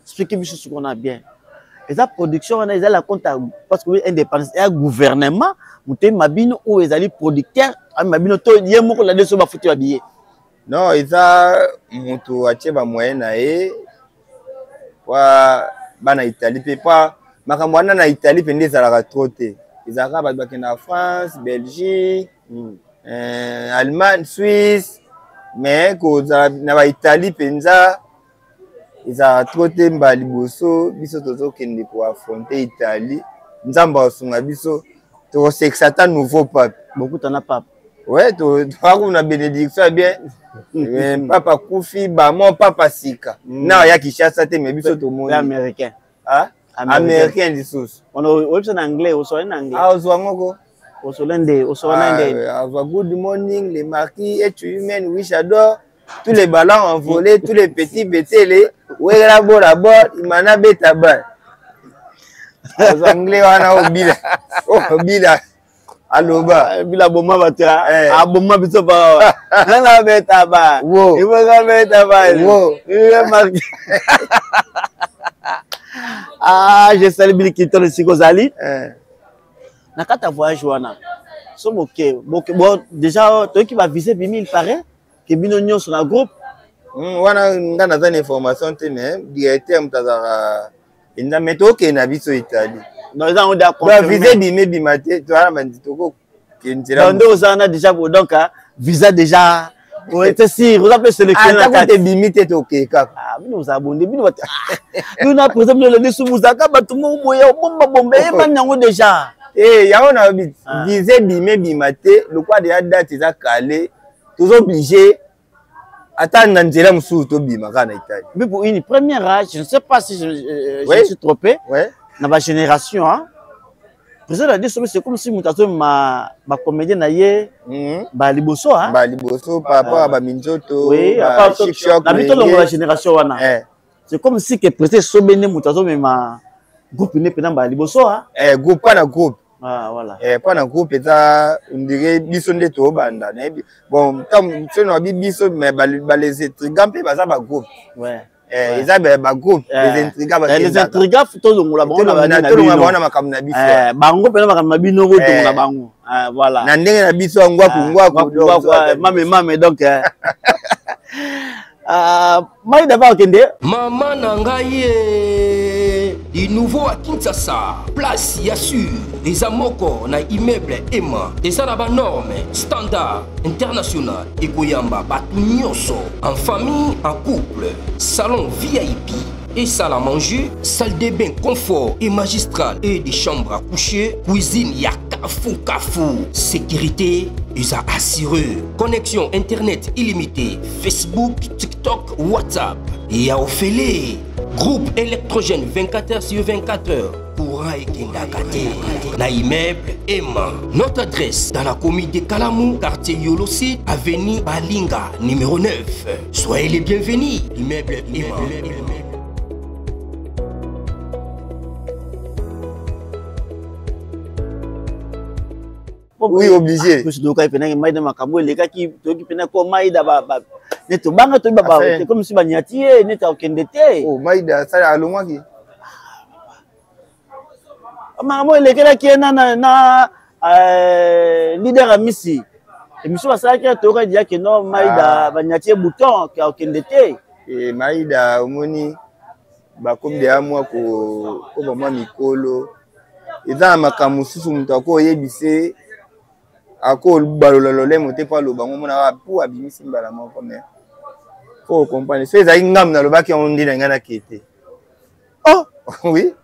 Explique biso ce qu'on a bien. Eza production wana eza la compte parce que indépendance ya gouvernement motema bino oyo ezali producteur amema bino to ye moko la deso bafuti ba billet. Non, eza moto atie ba moyen na ye kwa bana Italie mpe pa makambo wana na Italie mpe nde ezalaka trop te. Ezalaka bato bakendaka France, Belgique, Allemagne, Suisse, mais kozala na ba Italie mpenza ezalaka trop te. Mbala liboso biso tozokende koaffronte Italie, Nzambe akosunga biso, tokosekisa ata nouveau pape. Bokutana pape? Ouais, toakuna bénédiction ya bien. Papa akufi, bamo papa sika na aya Kinshasa te, mais biso tomoni américain. Ah, américain lisusu. Oyebisa na anglais, osole na anglais. Ah, ozwa ngoko. Osole nde, osole nde. Azwa good morning les marquis et tu humaine, oui, j'adore tous les ballons envolés, tous les petits betele wela bola bol imana beta bal. Azwa anglais wana, obila obila aloba. Bila boma bato, aboma biso ba nanga beta ba iboka beta ba wo. Ah, je salue Bill Clinton esika ozali na kati ya voyage wana. So boke boke, bon, déjà toyoki bavisa ebimi, il paraît ke bino nyonso na groupe. Wana nga naza na information te, mais directeur moto azalaka mpenza, mais tokokende na biso Italie. Non, eza yango da. Visa ebima ebima te, toza na bandi tokokende nzela. Nde oza wana déjà, donc visa déjà c'est sûr, oza mpe sélectionné na kati. Ebimi te, tokee kaka. Bino ozala bonde, bino bato, bino na présent, bino lende su bozalaka bato moko boye obomba bomba, eyebani yango déjà. Yango nayobi, visa ebima ebima te, lokwa deja date eza kale, toza obligé ata na nzela mosusu tobima kaka na Italie. Mais pour une première âge, je ne sais pas si je me suis trompé, na ba génération, hein, président a dit, c'est comme si moto azomema bacomédien na ye baliboso. Baliboso par rapport à baminzoto. Oui, na bi tolongola génération wana, c'est comme si que président esobe nde moto azomema groupe nde mpena baliboso. Groupe pa na groupe. Ah, voilà. Mpo na groupe eza ondire biso nde tobanda, nayebi bon so na bi biso, mais bales intrigants mpe baza bagroupe. Eza bagroupe les intrigants. Les intrigants, tolongola bango. Tolongola bango na makambo na biso. Bango mpena makambo na bino, botongola bango, voilà. Na ndenge na biso ya ngwaku ngwaku. Mame mame, donc mai d'abord okende. Mama na ngai ye du nouveau à Kinshasa, place ya sur eza moko na immeuble Ema, eza na banorme standard international, ekoyamba bato nyonso en famille, en couple, salon VIP et salle à manger, salle de bain confort et magistral et des chambres à coucher, cuisine ya kafu kafu, sécurité eza assuré, connexion internet illimitée, Facebook, TikTok, WhatsApp ya ofele, groupe électrogène 24 heures sur 24 heures, courant ekendaka te na immeuble Ema. Notre adresse dans la commune de Kalamu, quartier Yolosi, avenue Balinga numéro 9. Soyez les bienvenus, immeuble Ema. Oui, obligé. Biso toyokaki mpenaki maida, makambo elekaki, toyoki mpena ko maida neti tobanga, toyebi ba comme si banyati ye neti akokende te. Oh, maida asala alongwaki. Makambo elekelaki ye na leader ya misi émission basalaki, toyokaki deja ke non, maida banyati ye bouton ke akokende te. Maida, omoni bakomi deya mwa koba mwa mikolo, eza na makambo mosusu moto akoyebise, akobalola lolemo te mpo aloba ngo, omonaka pu abimisi mbala moko. Mais faut comprendre, so ezalaki ngambu nalobaki yango nde na ngai nakee te. Oh. Oui.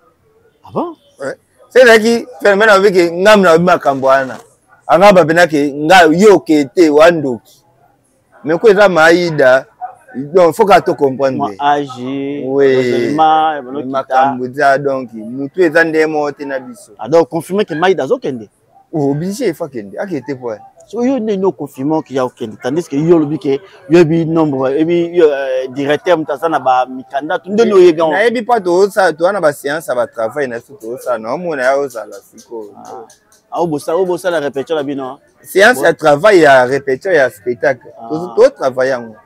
Ah bon? Ouais. So ezalaki phénomène abiki ngambu nalobi makambo wana, anga bapenake nga yo okee te wa ndoki, mais ko eza maida, donc faut kaka to comprendre. Âge. Oui, makambo eza, donc mutu eza nde moko te na biso. Ah, donc confirme ke maida azokende. Obligé, il faut akende, akende te po So yo nde oconfirme ke ya okende, tandis que yo olobi ke yoyebi nombre, oyebi directeur moto aza na bamikanda to ndeni oyebi yango. Nayebi mpo tozosala, toza na baséance ya batravail na biso, tozosala na omona ya ozala sikoyo. Obosala répétition na bino. Séance ya travail, ya répétition ya spectacle. Totravaille yango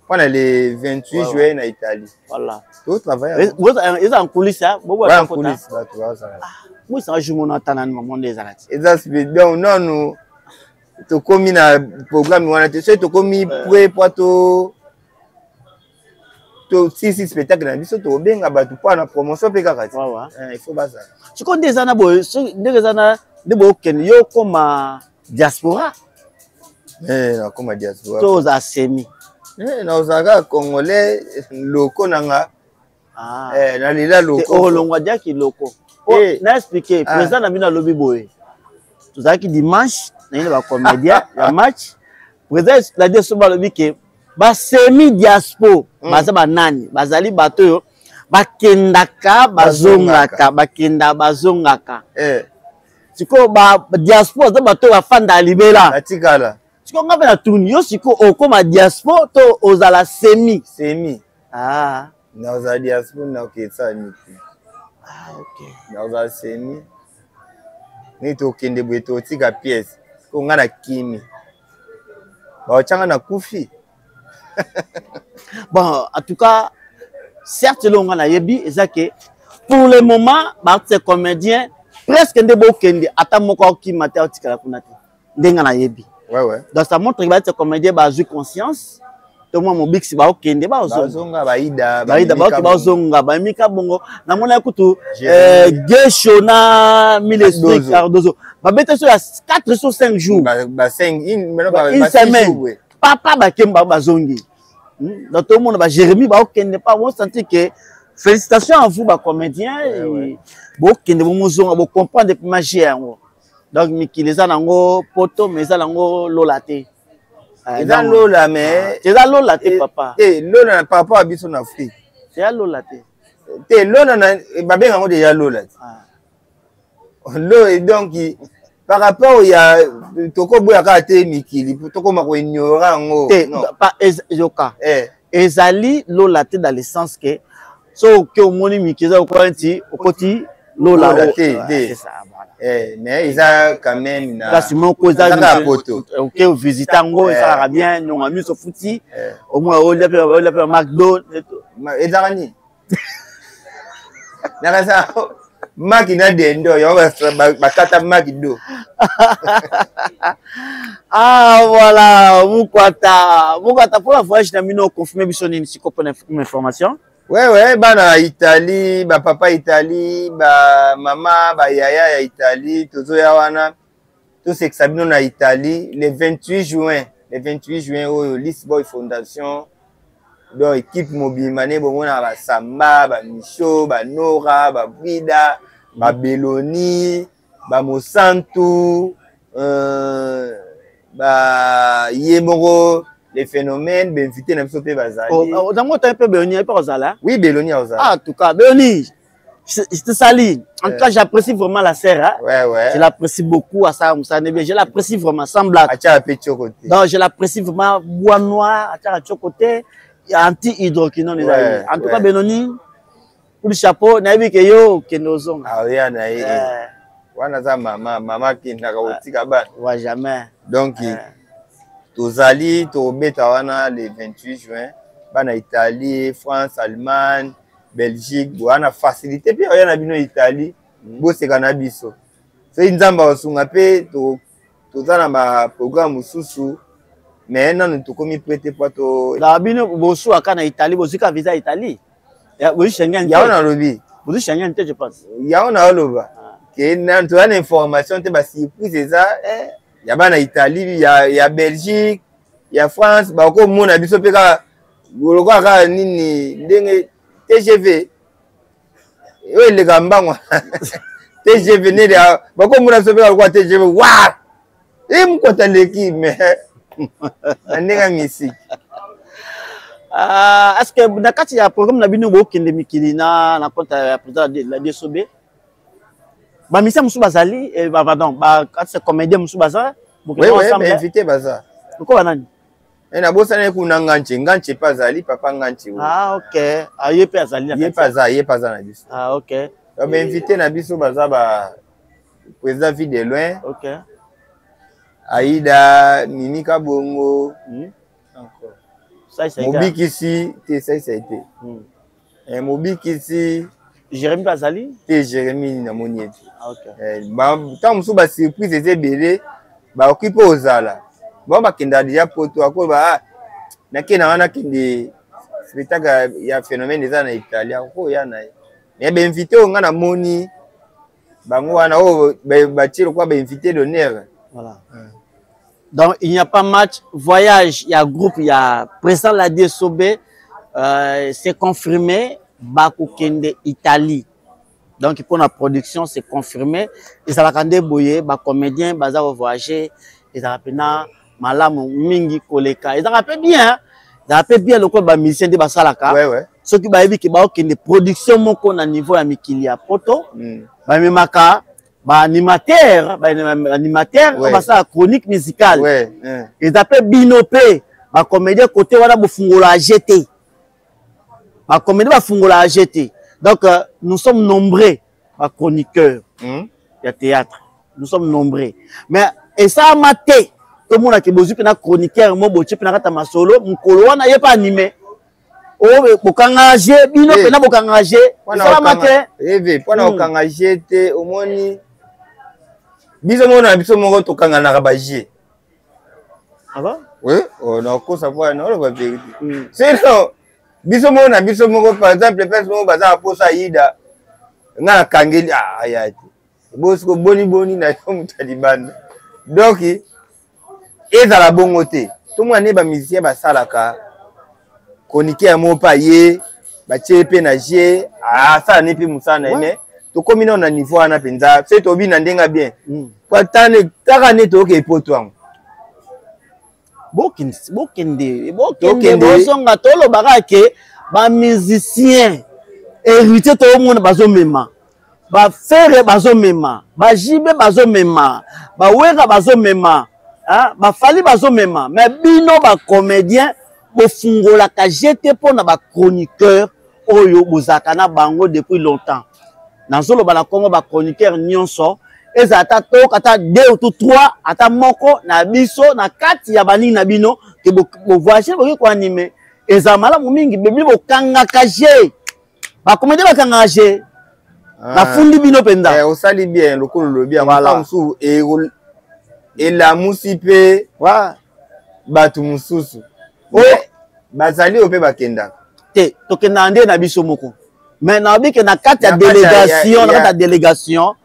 mpona le 28 juillet na Italie. Voilà. Totravaille. Eza en coulisse. En coulisse, bato bazala. Bosanga jour mona ata nani mamo nde ezala ti. Eza donc nanu tokomi na programme wana te. Soki tokomi prêt po to tosisi spectacle na biso, tokobenga bato mpo na promotion mpe kaka ti il faut bazala. Sikoyo nde eza na boye, ndenge eza na nde boyokende, yo okoma diaspora? Nakoma diaspora. To ozala semi? Nazala kaka congolais, loko na nga nalela loko. Olongwa diaki loko na expliqué. Président na bino alobi boye, tozalaki dimanche na ye na bacomédien ya match. Président Ladi Esobe alobi ke basemi diaspo baza banani? Bazali bato oyo bakendaka bazongaka, bakenda bazongaka. Sikoyo badiaspo baza bato oyo bafandaka libela. Batikala. Sikoyo nga mpe natuni yo, sikoyo okóma diaspo to ozala semi? Semi. Ah. Nazala diaspo, nakokesa niki. Ah, okay. Nazala semi nini, tokende boye, totika pièce ko nga na kimi, baotyanga na kufi. Bon, en tout cas, certes, eloko nga nayebi eza ke pour le moment baartiste comédien presque nde bokende, ata moko akokima te, aotikala kuna te, ndenge nayebi. Donc ça montre que baartiste comédien bazwi conscience to mwa mobikisi, baokende. Bazonga, baida. Baida baoke, bazonga, bamika bongo. Namonaki kutu Gesho na Mille Esprit Cardozo babeta so ya 4 so 5 jours, une semaine, papa bakemba bazongi. Donc tomona baJérémi baokende pa bosentir que félicitations à vous bacomédien, bokende bomozonga, bocomprendre magie yango. Donc mikili eza nango poto, mais eza nango lola te. Eza lola, mais eza lola te, papa. Te, lola par rapport à biso na Afrique. Eza lola te. Te, lola na babenga yango déjà lola te. Lo donc par rapport ya tokoboya kaka te mikili, tokoma koignore yango. Te, yoka, ezali lola te dans le sens que so oke omoni mikili eza lokola neti okoti lola. Te te, mais eza quand même na place moko eza. Kaka poto. Oke visite yango, esalaka bien, nyonga miso futi, omoi olia mpe Macdo. Ezaka nini nakasa maki na dendo yango bakata maki do. Ah voilà, Mukwata, Mukwata, mpona voyage na bino, confirme biso nini siko mpona information? Ouais, bana ya Italie, bapapa Italie, bamama, bayaya ya Italie, tozoya wana, tosekisa bino na Italie le 28 juin. Le 28 juin oyo, Lisboy Fondation, donc équipe mobimba nde bomonaka, basamba, bamisho, banora, babrida, babeloni, bamosantu, ba ye moko les phénomènes, bainvité na biso mpe bazali. Yango otangi mpe Beloni mpe kozala? Oui, Beloni akozala. Ah, en tout cas Beloni, je te salue. En tout cas, j'apprécie vraiment la sœur. Hein? Je l'apprécie beaucoup à ça, je l'apprécie vraiment, sans blague. Atia pe côté. Donc, je l'apprécie vraiment, bois noir, atia côté, anti-hydroquinone. Ouais, en tout cas, Benoni, pour le chapeau, nayebi ke yo okende ozonga. Ah, oya na ye. Wana za mama, mama akendaka kotika bana. Ouais, jamais. Donc, tozali tobeta wana le 28 juin, bana Italie, France, Allemagne, Belgique, wana facilité mpe oya na bino Italie, boseka na biso. Soki Nzambe akosunga mpe, toza na baprogramme mosusu, mais nanu tokomi prêt te po to Na bino bosuwaka na Italie, bozwika visa Italie, bozwi Schengen? Yango nalobi. Bozwi Schengen te, je pense. Yango naoloba ke toza na information te, basurprise eza ya bana Italie, ya Belgique, ya France, bakomona biso mpe kaka lokola kaka nini, ndenge TGV oyo eleka mbango, TGV nde bakomona biso mpe kaka lokola TGV wa e mokota leki, mais na ndenge ya misiki. Est ce que na kati ya programme na bino bokende mikili na compte ya président la DSOB, bamisia mosusu bazali, pardon, bakati comédien mosusu baza? Oui, invité baza. Lokola nani? Nabosani kuna Nganche, Nganche mpe azali, papa Nganche. Ah ok, ah, ye mpe azali? Ye mpe aza, ye mpe aza na biso. Ah ok. Bainvité na biso baza ba Président Vie de loin. Ok. Aïda, Mimi Kabongo. Encore. Ça, ça Mobikisi, te ça ça été. Eh, Mobikisi. Jérémy Bazali? Te Jérémy namoni ye te. Ah, ok. Eh, ntango mosusu basurprise eza ebele, bakoki mpe ozala bango bakendaka deja poto, akoyeba ah, nakende wana, nakende spectacle ya phénomène eza na Italie, akoya na ye. Mais bainvité oyo nga namoni bango wana oyo batie lokola bainvité d'honneur. Voilà. Donc, il n'y a pas match. Voyage, il y a groupe, il y a président Ladi Sobé, c'est confirmé. Bakokende Italie. Donc, pour la production, c'est confirmé. Et ça va boye, ba comédien, baza voyager, et ça va malamu mingi koleka. Et ça va bien, ça va bien le ba musicien de basalaka. Ouais. Ceux qui ba yebi ke ba okende production moko na niveau ya mikili ya poto, ba memaka ba animateur, ba animateur, Ouais. ba sala chronique musicale. Ouais, hein. Et d'après bino pe, ba comédien côté wana bofungola GT. Ba comédien ba fungola GT. Donc nous sommes nombreux ba chroniqueurs. Ya théâtre. Nous sommes nombreux. Mais et ça m'a té. Tout le monde a qui bozu pena chroniqueur mo botie pena kata masolo, mukolo wana ye pas animé. Oh, bokanga G, bino Eh. pena bokanga G. Pona Ça m'a okanga- té. Eh, ve, pona okanga G te, omoni biso moko na biso moko tokanganaka ba G. Ah bon? Oui, oh, nakosa po wana, oloba vérité. Sinon, biso moko na biso moko, par exemple, place moko baza na posa Aïda, nga nakangeli, ah, aya te. Bosiko boni boni na yo moto ya libanda. Donc, ezala bongo te. Tomona nde ba musicien basalaka chronique ya moko mpe aye, batie ye mpe na G, asala ne mpe mosala na ye, mais tokomi nano na niveau wana mpenza, soki tobi na ndenge ya bien. Po taka nde toyoka epoto yango. Bokende, bokende, bokende, Tokende. bozonga, tolobaka ke ba musicien héritier toomona bazomema, ba frère bazomema, ba jibe bazomema, ba wera bazomema, hein, ba fali bazomema, mais bino ba comédien bofungolaka jete mpona ba chroniqueur oyo bozalaka na bango depuis longtemps. Nazoloba na Congo ba chroniqueur nyonso ezala ata toyoka ata 2 ou 3 ata moko na biso na kati ya banini na bino ke bovoyage bokoki koanime, ezala malamu mingi. Bebili bokangaka je, bacomédien bakangaka je. Ah. Nafundi bino mpenza. Eh, osali bien lokola olobi yango. Voilà. Ntango mosusu elamusi mpe Ouais. bato mosusu. Oh. Mais bazali oyo mpe bakendaka. Te, tokendaka nde na biso moko. Mais nayebi ke na kati ya Na kati ya- délégation, na ya- kati ya délégation,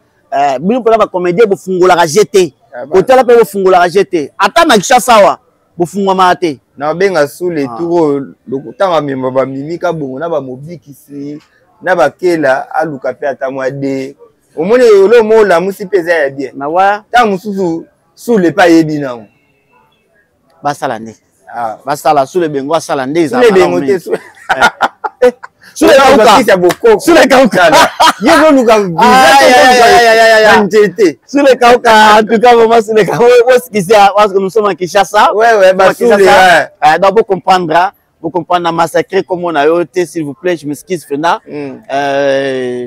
bino mpona bacomédien bofungolaka GT. Ah, ba- Kotala mpe bofungolaka GT. Ata na Kinshasa awa, bofungwamaka te. Na babenga sous les Ah. tours oyo, ntango amema bamimika bongo na bamobikisi na bakela, aluka mpe ata mwa de. Omoni eloko moko olamusi mpe eza ya bien. Na wa- Ntango mosusu sous le mpe ayebi nango. Basala nde. Ah. Basala sous le bengo, asala nde ezala Sous le malamu bengo te, mingi. sous- Eh. Sous le Oyo kauka. bakisi ya bokoko. Sous le kauka. Ye ozoluka Aïe, aïe, aïe, aïe, aïe, aïe, aïe. nzete. Sous le kauka, en tout cas, vraiment, sous le kauka. Où est-ce qu'il s'est, parce que nous sommes à Kinshasa. Ouais, bah, Nous sommes à sous le, Kinshasa. ouais. Donc, vous comprendrez, hein. Vous comprendrez, massacré comme on a été, s'il vous plaît, je m'excuse, Fena.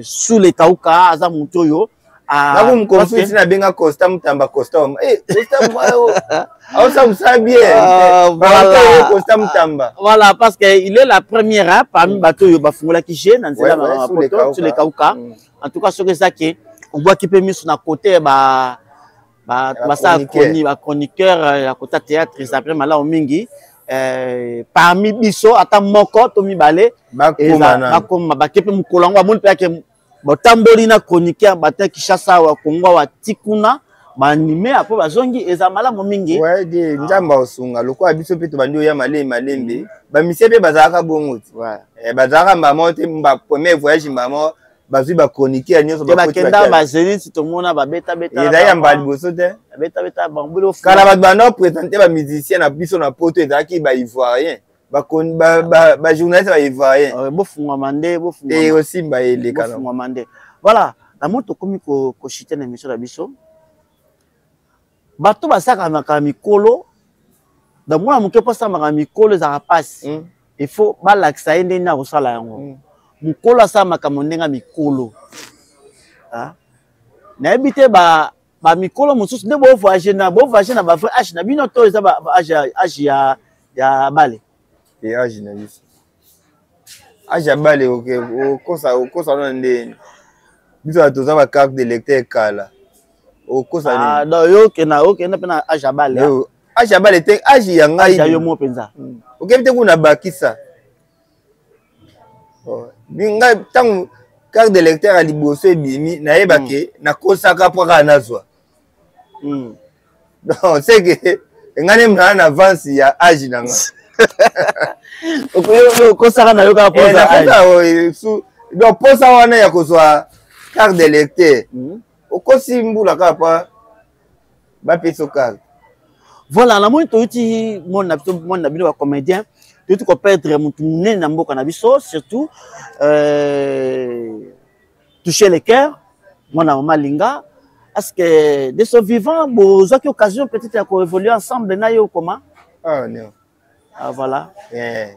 Sous le kauka, Aza Mutoyo. Ah, Nako mkonfu parce que tina benga Costa Mutamba, Costa. Eh, Costa, moi, oh. Ah, ça, ça, bien. Ah, Eh, voilà. Costa, Costa Mutamba. Voilà, parce que il est la première, hein, parmi bateau yo bafungola qui gère dans Ouais, nzela ouais, na sous les poto, kauka. sous les kauka. En tout cas, ce que ça qui on voit qui peut mis sur na côté ba ba Ya ba ça chroniqueur. chronique, ba chroniqueur, ya côté théâtre, ça après malamu mingi. Parmi biso ata moko to mibale, Bakoma eza, na. bakoma, bakepe mokolo yango, amoni mpe yake botamboli na chroniqueur bato ya Kinshasa wa Congo wa tikuna baanime apo bazongi, eza malamu mingi. Ouais, de Nzambe osunga lokola biso mpe tobandi oya malembe malembe, bamisie mpe bazalaka bongo te. Ouais. Eh, bazalaka mbamo te, mba premier voyage mbamo bazwi ba chroniqueur nyonso Te bakoti bakenda batia. ba Zénith, tomona babeta beta Ezali ya bango. mbala liboso te. Babeta beta bango, Kala bato banda oprésente ba musicien na biso na poto ezalaki ba ivoirien, ba journaliste ba ivoirien. Bofungwama nde, bofungwama. Eh, osimba eleka na. Bofungwama nde. Voilà, na moto tokomi koshite na émission na biso. Bato basakamaka mikolo, da mwana moke mpo asalamaka mikolo ezalaka mpasi. Il faut balakisa ye ndenge akosala yango. Mokolo asalamaka ndenge ya mikolo. Ah? Nayebi te ba ba mikolo mosusu nde bo voyager na bo voyager na ba vrai âge na bino to eza ba âge âge ya ya bale. E âge na biso. Âge ya bale oke okosa okosa na ndeni. Biso toza ba carte de lecteur kala. Okosa nini? Ah donc yo okenda okenda pe na âge ya bale. Âge ya bale te âge ya ngai. Âge ya yo mo penza. Okebi te kuna bakisa. Oh, ngai ntango carte de lecteur ya liboso ebimi nayeba ke nakosaka mpo kaka nazwa. Donc c'est que ngai nde naa na avance ya age na nga. Okosaka na yo kaka mpo donc mposa wana ya kozwa carte de lecteur, okosi mbula kaka mpo bapesa carte. Voilà, namoni toyuti mona na biso, mona na bino bacomédien, toyuti koperdre motu monene na mboka na biso, surtout toucher le cœur, mwana mama Linga. Est-ce que de son vivant bozwaki occasion peut-être ya koévoluer ensemble na ye ou comment? Ah non. Ah voilà. Yeah.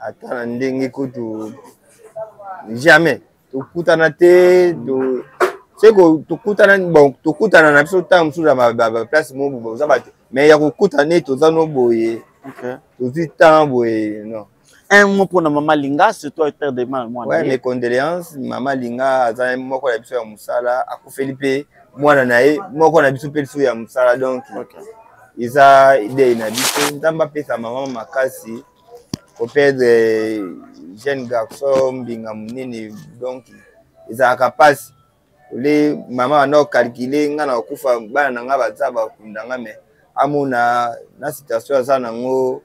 Ata na ndenge kutu jamais tokutana te. To seko tokutana, bon, tokutana na biso ntango mosusu na baplace moko boza bato, mais ya kokutana nde toza no boye, tozwi temps boye, non. Un mot pour na mama Linga, surtout avec père de mwana. Ouais, mes condoléances. Mama Linga aza moko na biso ya mosala, akufeli mpe mwana na ye moko na biso mpe lisusu ya mosala, donc eza idée na biso. Nzambe apesa mama makasi. Koperdre jeune garçon mbinga monene, donc ezalaka mpasi. Ole mama banda kokalkule nga na kokufa, bana na nga baza bakunda nga, mais amona na situation aza nango,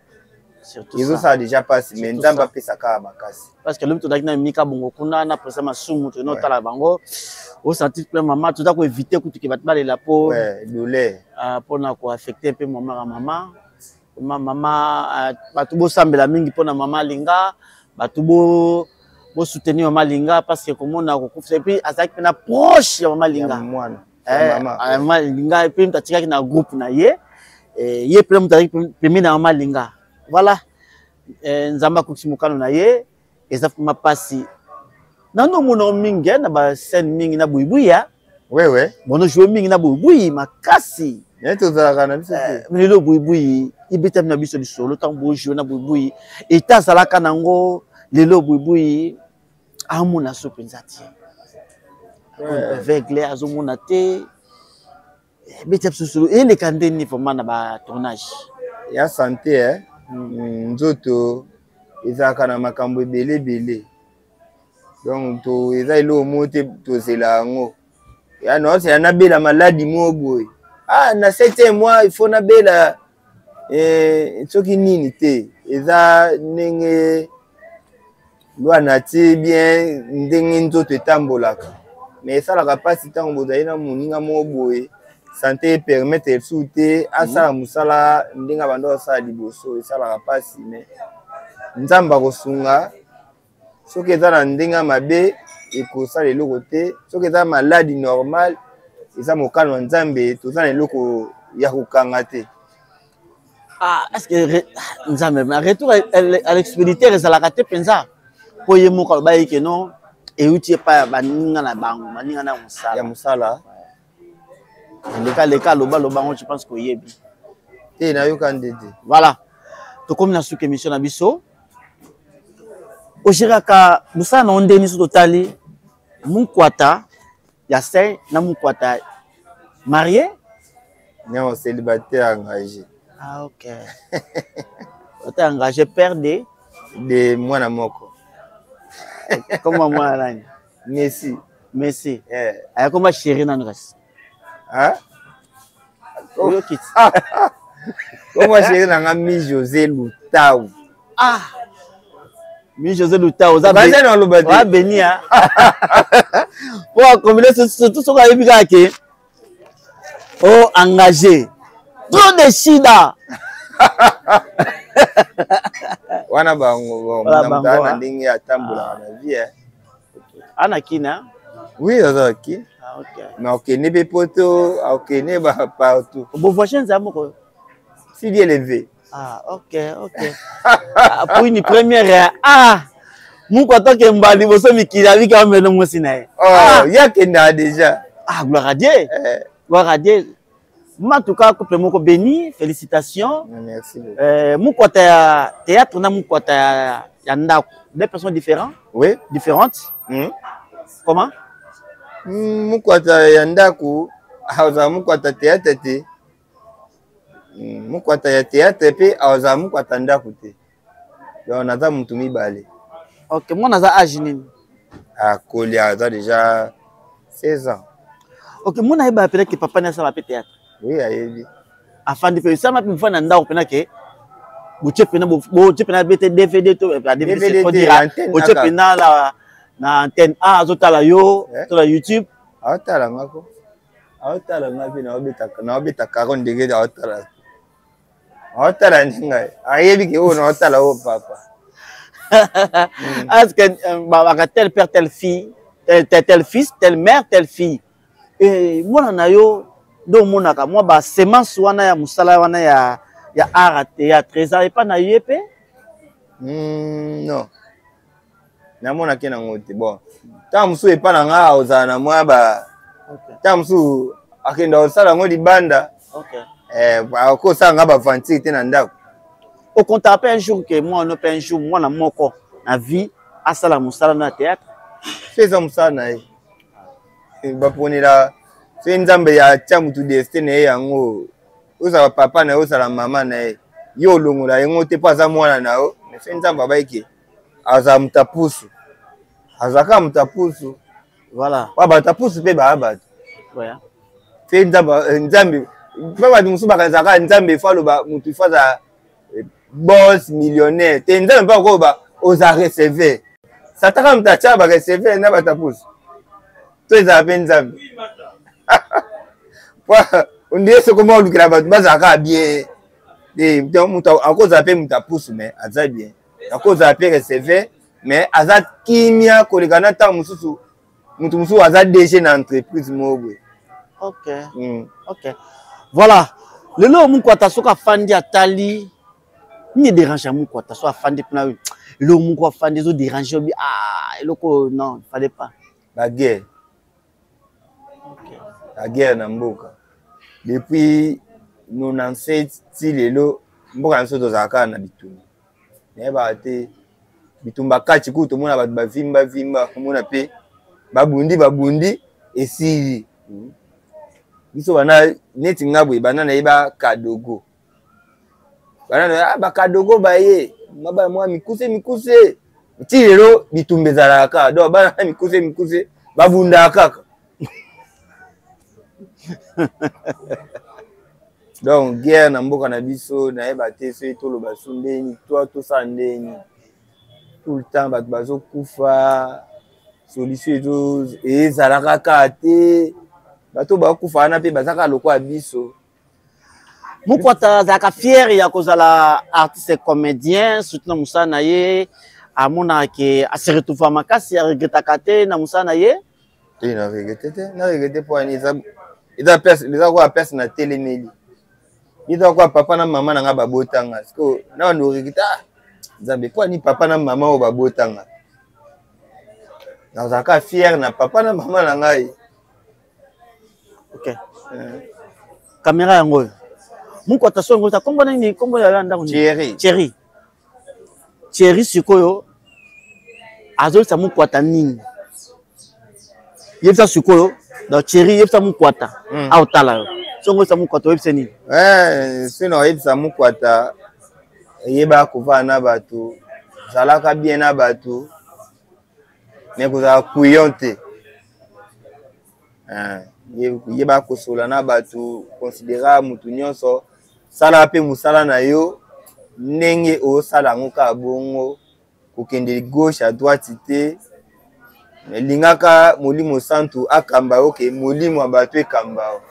ezosala déjà mpasi, mais Nzambe apesa kaka makasi. Parce que lobi tozalaki na Mika Bongo kuna na président Masumu, tokende otala bango, osanti mpe mama, toza koevite kutu ke bato balela mpo douleur, mpona koaffecte mpe mama ya mama mama. Bato bosambela mingi mpona mama Alinga, bato bo bosoutenir mama Linga, parce que komona kokufisa, et puis azalaki mpe na proche ya mama Linga, mama Linga, et puis moto atikaki na groupe na ye, ye mpe moto azalaki pembeni na mama Linga. Voilà, Nzambe akokisi mokano na ye. Eza vraiment mpasi. Nano omona mingi na bascène mingi na buibui ya wewe bono joue mingi na buibui makasi. Ye tozalaka na biso te. Lelo buibui ibetami na biso lisolo. Ntango bojoue na buibui, eta azalaka nango, lelo buibui amona so mpenza te, aveugle, azomona te. Ebeti biso solo eleka ndeni vraiment na batournage. Ya santé, eh? Nzoto ezalaka na makambo ebele ebele, donc to eza eloko moko te tozela yango ya naosela nabela maladi moko boye, ah, na septième mois il faut nabela soki nini te. Eza ndenge loi nature, bien ndenge nzoto etambolaka, mais esalaka mpasi ntango bozali na moninga moko boye, santé epermettre lisusu te asala mosala ndenge abanda kosala liboso. Esalaka mpasi, mais Nzambe akosunga. Soki eza na ndenge ya mabe, ekosala eloko te. Soki eza maladi normal, eza mokano ya Nzambe, toza na eloko ya kokanga te. Ah, est ce que Nzambe, mais retour à l'expéditeur ezalaka te mpenza, mpo ye moko aloba ye ke non, euti epai ya baninga na bango, baninga na mosala. Ya mosala. Leka leka, aloba loba yango, je pense koyebi. Te, nayoka nde te. Voilà, tokomi na suka émission na biso. Ogéraka mosala na yo ndeni so totali mukwata ya sein na mukwata marié? Non, célibataire engagé. Ah ok, célibataire engagé, père de? De mwana moko. Comme mwana nani? Messi. Messi, yeah. Ayakoma chéri nanu kasi. Hein? Oyoki? Comment chéri nanga Mi José Lutau. Ah, Mi José Lutau, oza béni ah. Po akombine surtout soki ayebi kaka ke o engagé, trop de shida. Wana bango na ndenge atambolaka na vie. Ana kina. Oui, azalaki. Ah, okay. Mais okende mpe poto, okende ba partout. Bovoyage nzela moko. Si Dieu le veut. Ah ok, ah, pour une première, ah, moko atoke mbala liboso mikili abiki amelo mwasi na ye. Oh, ah. Ye akendaka déjà. Ah, gloire à Dieu. Eh. Gloire à Dieu. En tout cas, couple moko béni, félicitations. Merci beaucoup. Mukwata ya théâtre na mukwata ya, ya ndako. Deux personnes différentes. Oui. Différentes. Comment? Mukwata ya ndako, azala mukwata théâtre te. Mukwata ya théâtre pe azala mukwata ndako te. Donc naza mutu mibale. Ok, mwana aza âge nini? Akoli, aza déjà 16 ans. Ok, mwana ayeba peut-être que papa nasala pe théâtre. Oui, ayebi. Afandi pe esala mpe mofandi na ndako mpena ke botie mpena, botie mpena bete DVD to DVD, c'est trop dire, botie mpena na antenne A, azotala yo to na YouTube. Aotala nga ko. Aotala nga mpe naobeta 40 degré, aotala. Aotala ndenge ayebi ke oyo naotala oyo papa. Est-ce que baka tel père tel fille, tel, tel, tel fils, telle mère, telle fille? Et mwana na yo nde omonaka mwa ba semence wana ya mosala wana ya art ya théâtre eza epa na ye mpe? Non, namonaki nango te. Bon, ntango mosusu epa na nga ozala na mwa ba ntango mosusu akenda kosala yango libanda. Akosala nga baventure te na ndako. Okontaka mpe un jour ke mwana mpe un jour mwana moko na vie asala mosala na théâtre? So eza mosala na ye, baponela soki Nzambe atia mutu destin na ye yango, ozala papa na ye, ozala mama na ye, yo olongola yango te mpo aza mwana na yo. Mais soki Nzambe abayike azala moto apusu, azala kaka moto apusu. Voilà. Wa bato apusu mpe baya bato fe Nzambe, Nzambe mpe bato mosusu bakanisaka Nzambe ifo aloba motu ifo azala boss, millionnaire te. Nzambe mpe akoyoba oza receveur, sataka moto atyaka bareceveur na bato apusu to ezala mpe Nzambe ondire soki mwa olukela bato bazala kaka bien. Moto akozala mpe moto apusu mais aza bien, akozala mpe receveur mais aza kimia koleka na ntango mosusu moto mosusu aza DG na entreprise moko boye. Ok, voilà. Lelo Mukwata soki afandi atali nini dérange ya Mukwata? So afandi mpena eloko moko afandi ezoderange obi, ah, eloko non, il fallait pas. Baguerre, baguerre na mboka depuis 97 ti lelo. Mboka na biso tozala kaka na bitumba, nayebaka te bitumba kati kutu tomona bato bavimba vimba, komona mpe babundi babundi esili. Biso bana neti nga boye, bana nayeba kadogo, bana na ah, bakadogo baye mabaya mwa mikuse mikuse, ti lelo bitumba ezalaka kaka. Donc bana na mikuse mikuse babundaka kaka. Donc guerre na mboka na biso, nayeba te soki toloba so ndeni to tosala ndeni. Tout le temps bato bazokufa, solution ezalaka kaka te. Bato bakufa wana mpe baza kaka lokola biso. Mukwata azalaka fier ya kozala artiste comédien, surtout na mosala na ye. Amonaka ke ase retrouva makasi, aregretaka te na mosala na ye? Te, na regrete te, na regrete mpo ani eza place, eza koya place na telemeli, eza koya papa na mama na nga babotanga. Sikoyo na bando regrete, ah Nzambe, mpo ani papa na mama oyo babotanga? Nazalaka fier na papa na mama na ngai. Ok, caméra yango oyo. Mukwata, so yango eza kombo nini? Kombo ya ndako nini? Thierry. Thierry, Thierry sikoyo azoyebisa Mukwata nini? Yebisa sikoyo. Donc Thierry, yebisa Mukwata. Aotala yo, songo oyebisa Mukwata, oyebisa nini? Sino oyebisa Mukwata, yeba kovanda na bato, zalaka bien na bato, me kozala couillon te. Yeba kosola na bato, considéra motu nyonso, sala mpe mosala na yo ndenge osala yango kaka bongo, kokende gauche à droite te. Lingaka Molimo Santu akamba yo ke molimo ya bato ekamba yo.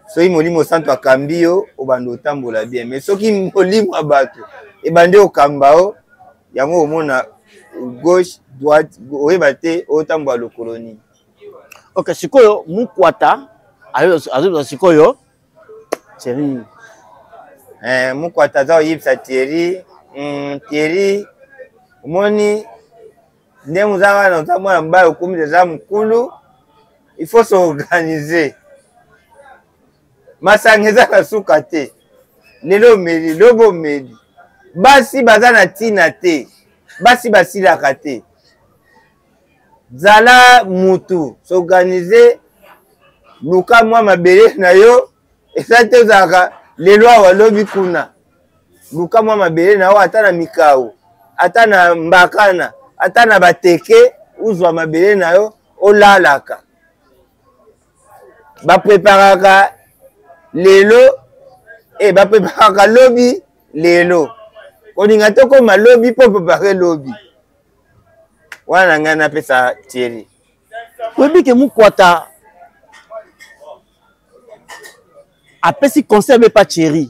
Soki Molimo Santu akambi yo, obanda otambola bien. Mais soki molimo ya bato ebandi okamba yo, yango omona gauche, droite, oyeba te otambola lokolo nini. Ok, sikoyo Mukwata azobisa sikoyo Thierry. Mukwata aza koyebisa Thierry, Thierry, omoni ndenge oza wana, oza mwana mobali, okomi deja mokulu. Il faut s'organiser. Masanga eza na suka te. Lelo omeli, lobi omeli. Basi baza na ntina te. Basi basilaka te. Zala mutu, s'organiser, luka mwa mabele na yo, eza te ozalaka lelo awa lobi kuna. Luka mwa mabele na yo ata na mikau, ata na mbakana, ata na bateke, uzwa mabele na yo olalaka. Bapreparaka lelo e bapreparaka lobi lelo. Kolinga tokoma lobi mpo prepare lobi. Wana na ngai napesa Thierry. Oyebi ke Mukwata apesi conseil abe pa Thierry.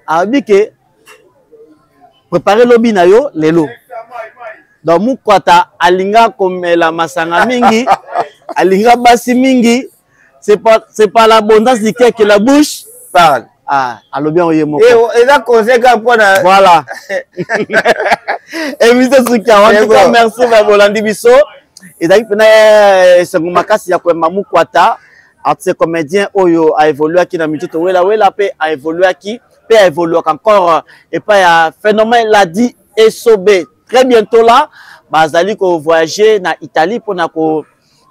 Alobi ke prepare lobi na yo lelo. Donc Mukwata alinga komela masanga mingi, alinga basi mingi, c'est pas c'est pas l'abondance du cœur que la bouche parle. Ah, alobi yango ye moko. Eh, eza conseil kaka mpona Voilà. Émission suki en tout cas merci ba bolandi biso. Ezalaki mpena esengo makasi ya koyamba Mukwata, artiste comédien oyo a évoluaki na mitoto wela wela pe a évoluaki pe a évoluaka encore epai ya phénomène Ladi Esobe. Très bientôt là, bazali ko voyager na Italie mpona ko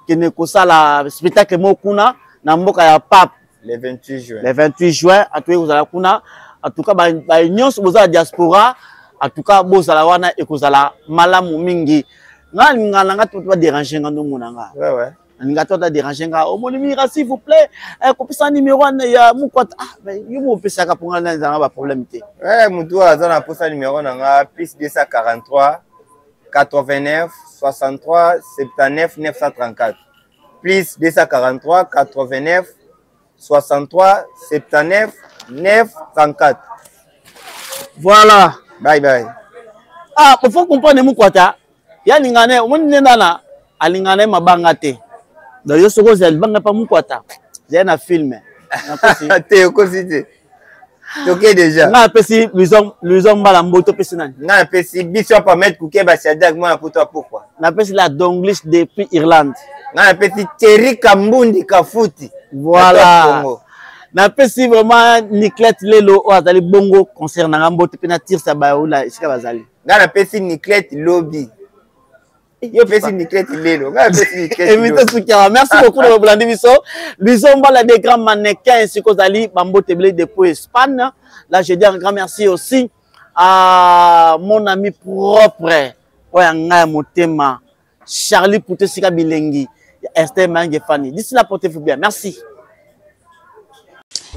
kende kosala spectacle moko kuna na mboka ya Pape. Le 28 juin. Le 28 juin, atoye kozala kuna. En tout cas, ba, ba nyonso bozala diaspora, en tout cas bozala wana ekozala malamu mingi. Nga nga nga to ba déranger nga ndongo na nga. Ouais ouais. Nga to ba déranger nga. Omoni mira s'il vous plaît, eh kopesa numéro ya Mukwata. Ah, mais yo mo pesa ka ponga na nzanga ba problème te. Ouais, mutu aza na posa numéro na nga plus 243 89 63 79 934. Plus 243 89 63 79 934. Voilà. Bye bye. Ah, il faut comprendre Mukwata. Ya lingane, omoni nenda na alingane mabanga te. Donc yo soko ozali libanga pa Mukwata. Zali na film. Nakosi. Te okosi te. Toke déjà. Nga apesi Luison Luison Mbala Mboto pesi nani? Nga apesi biso pa mettre kuke ba Shadak mwana poto pokwa. Napesi la Donglish depuis Irlande. Nga napesi Thierry Kambundi Kafuti. Voilà. Napesi vraiment Niclette Lelo oyo azali bongo concert na nga mbote pe na tirsa baola esika bazali. Nga napesi Niclette Lobi. Yo pesi Niclette Lelo. Nga napesi Niclette. Émission Sukiara. Merci beaucoup de bolandi biso. Luison Mbala des grands mannequins ainsi kozali bambote ebele depuis Espagne. Là je dis un grand merci aussi à mon ami propre oyo ngai ya motema Charlie Pouté Sika Bilengi Esther Mange Fanny. D'ici là portez-vous bien. Merci.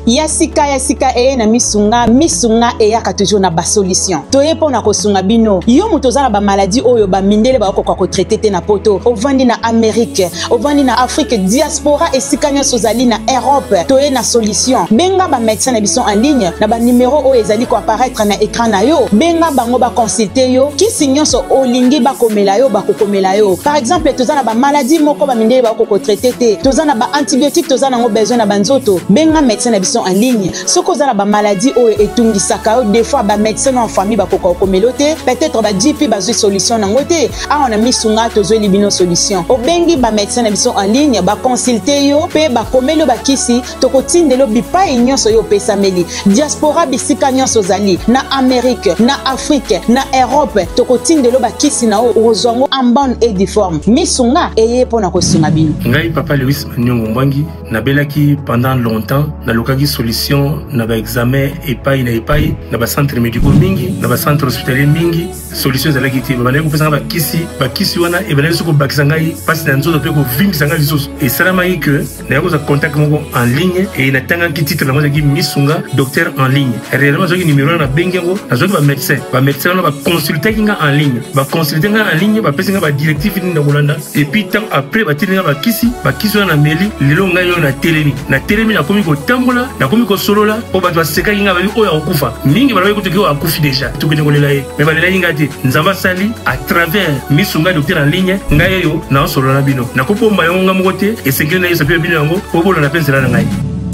Ya sika ya sika eye na misunga misunga eyaka toujours na basolution toye mpo na kosunga bino yo moto oza na bamaladi oyo bamindele bakokoka kotraite te na poto ovandi na amerike ovandi na afrique diaspora esika nyonso ozali na europe toye na solution benga bamédecin na biso en ligne na banimero oyo ezali koapparaître na écran na yo benga bango baconsulte yo kisi nyonso olingi bakomela yo bakokomela yo par exemple toza na bamaladi moko bamindele bakokoka kotraite te toza na baantibiotique toza nango besoin na banzoto benga médecin na biso en ligne soki oza na bamaladi oyo etungisaka yo des fois bamédecin na famille bakoka kokomela te peut-être ba GP bazwi solution nango te awa na misunga tozweli bino solution obengi bamédecin na biso en ligne baconsulte yo mpe bakomeli yo bakisi tokotindela yo bipai nyonso yo opesameli diaspora bisika nyonso ozali na amérique na afrique na europe tokotindela yo bakisi na yo okozwa yango en bonne et due forme misunga eye mpo na kosunga bino. Ngai papa Lewis Maniongo Mbwangi nabelaki pendant longtemps nalukaki solution na baexamen epai na epai na bacentre médicaux mingi na bacentre hospitalier mingi solution ezalaki te babandaki kopesa ngai bakisi bakisi wana ebandaki soki kobakisa ngai mpasi na nzoto mpe kovimbisa ngai lisusu esalamaki ke nayaki kozwa contact moko en ligne e natangaki titre yango ezalaki misunga docteur en ligne réellement nazwaki numéro wana nabengi yango nazwaki bamédecin bamédecin wana baconsultaki ngai en ligne baconsulte ngai en ligne bapesi ngai badirective nini na kolanda et puis ntango après batindi ngai bakisi bakisi wana nameli lelo ngai oyo natelemi natelemi nakomi kotambola nakomi kosolola mpo bato basekaki ngai babi oyo akokufa mingi balobaki kutu oyo akufi déjà tokende kolela ye me balelaki ngai te nzambe asali à travers misunga docteur en ligne ngai oyo naosolola na bino nakobomba yango ngai moko te esengeli nayesa mpe bino yango po bolanda mpe nzela na ngai.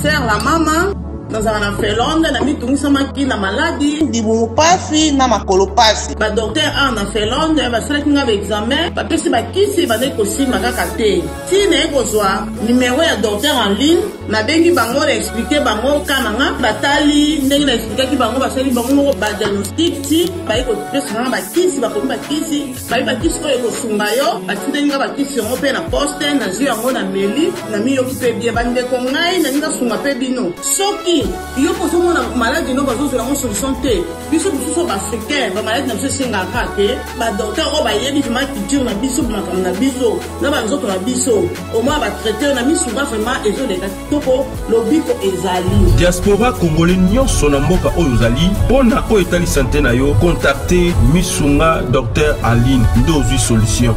Sœur la maman. Nazalaka na Finlande, namitungisamaki na maladi. Libumu pasi na makolo pasi. Ba docteur awa na Finlande basalaki nga ba examen, bapesi bakisi ebandaki kosimba kaka te. Ti naye kozwa numero ya docteur en ligne, nabengi bango na expliquer bango cas na nga, batali ndenge na explikaki bango, basali bango moko ba diagnostic ti baye kopesa nga bakisi, bakomi bakisi, baye bakisi oyo ekosunga yo, batindeli nga bakisi yango mpe na poste, nazwi yango na meli, namiyoki mpe bien. Bandeko ngai nalingi nasunga mpe bino, soki yo mpe ozomona maladi no bazozwela yango solution te, biso mosusu baafricain bamaladi na biso esengaka te badocteur oyo bayebi vraiment culture na biso, makambo na biso na banzoto na biso, omona batraiteur na misunga vraiment ezoleka kitoko, lobiko ezali. Diaspora congolais nyonso na mboka oyo ozali, mpo na oyo etali sante na yo, contacte Misunga Docteur Aline nde ozwi solution.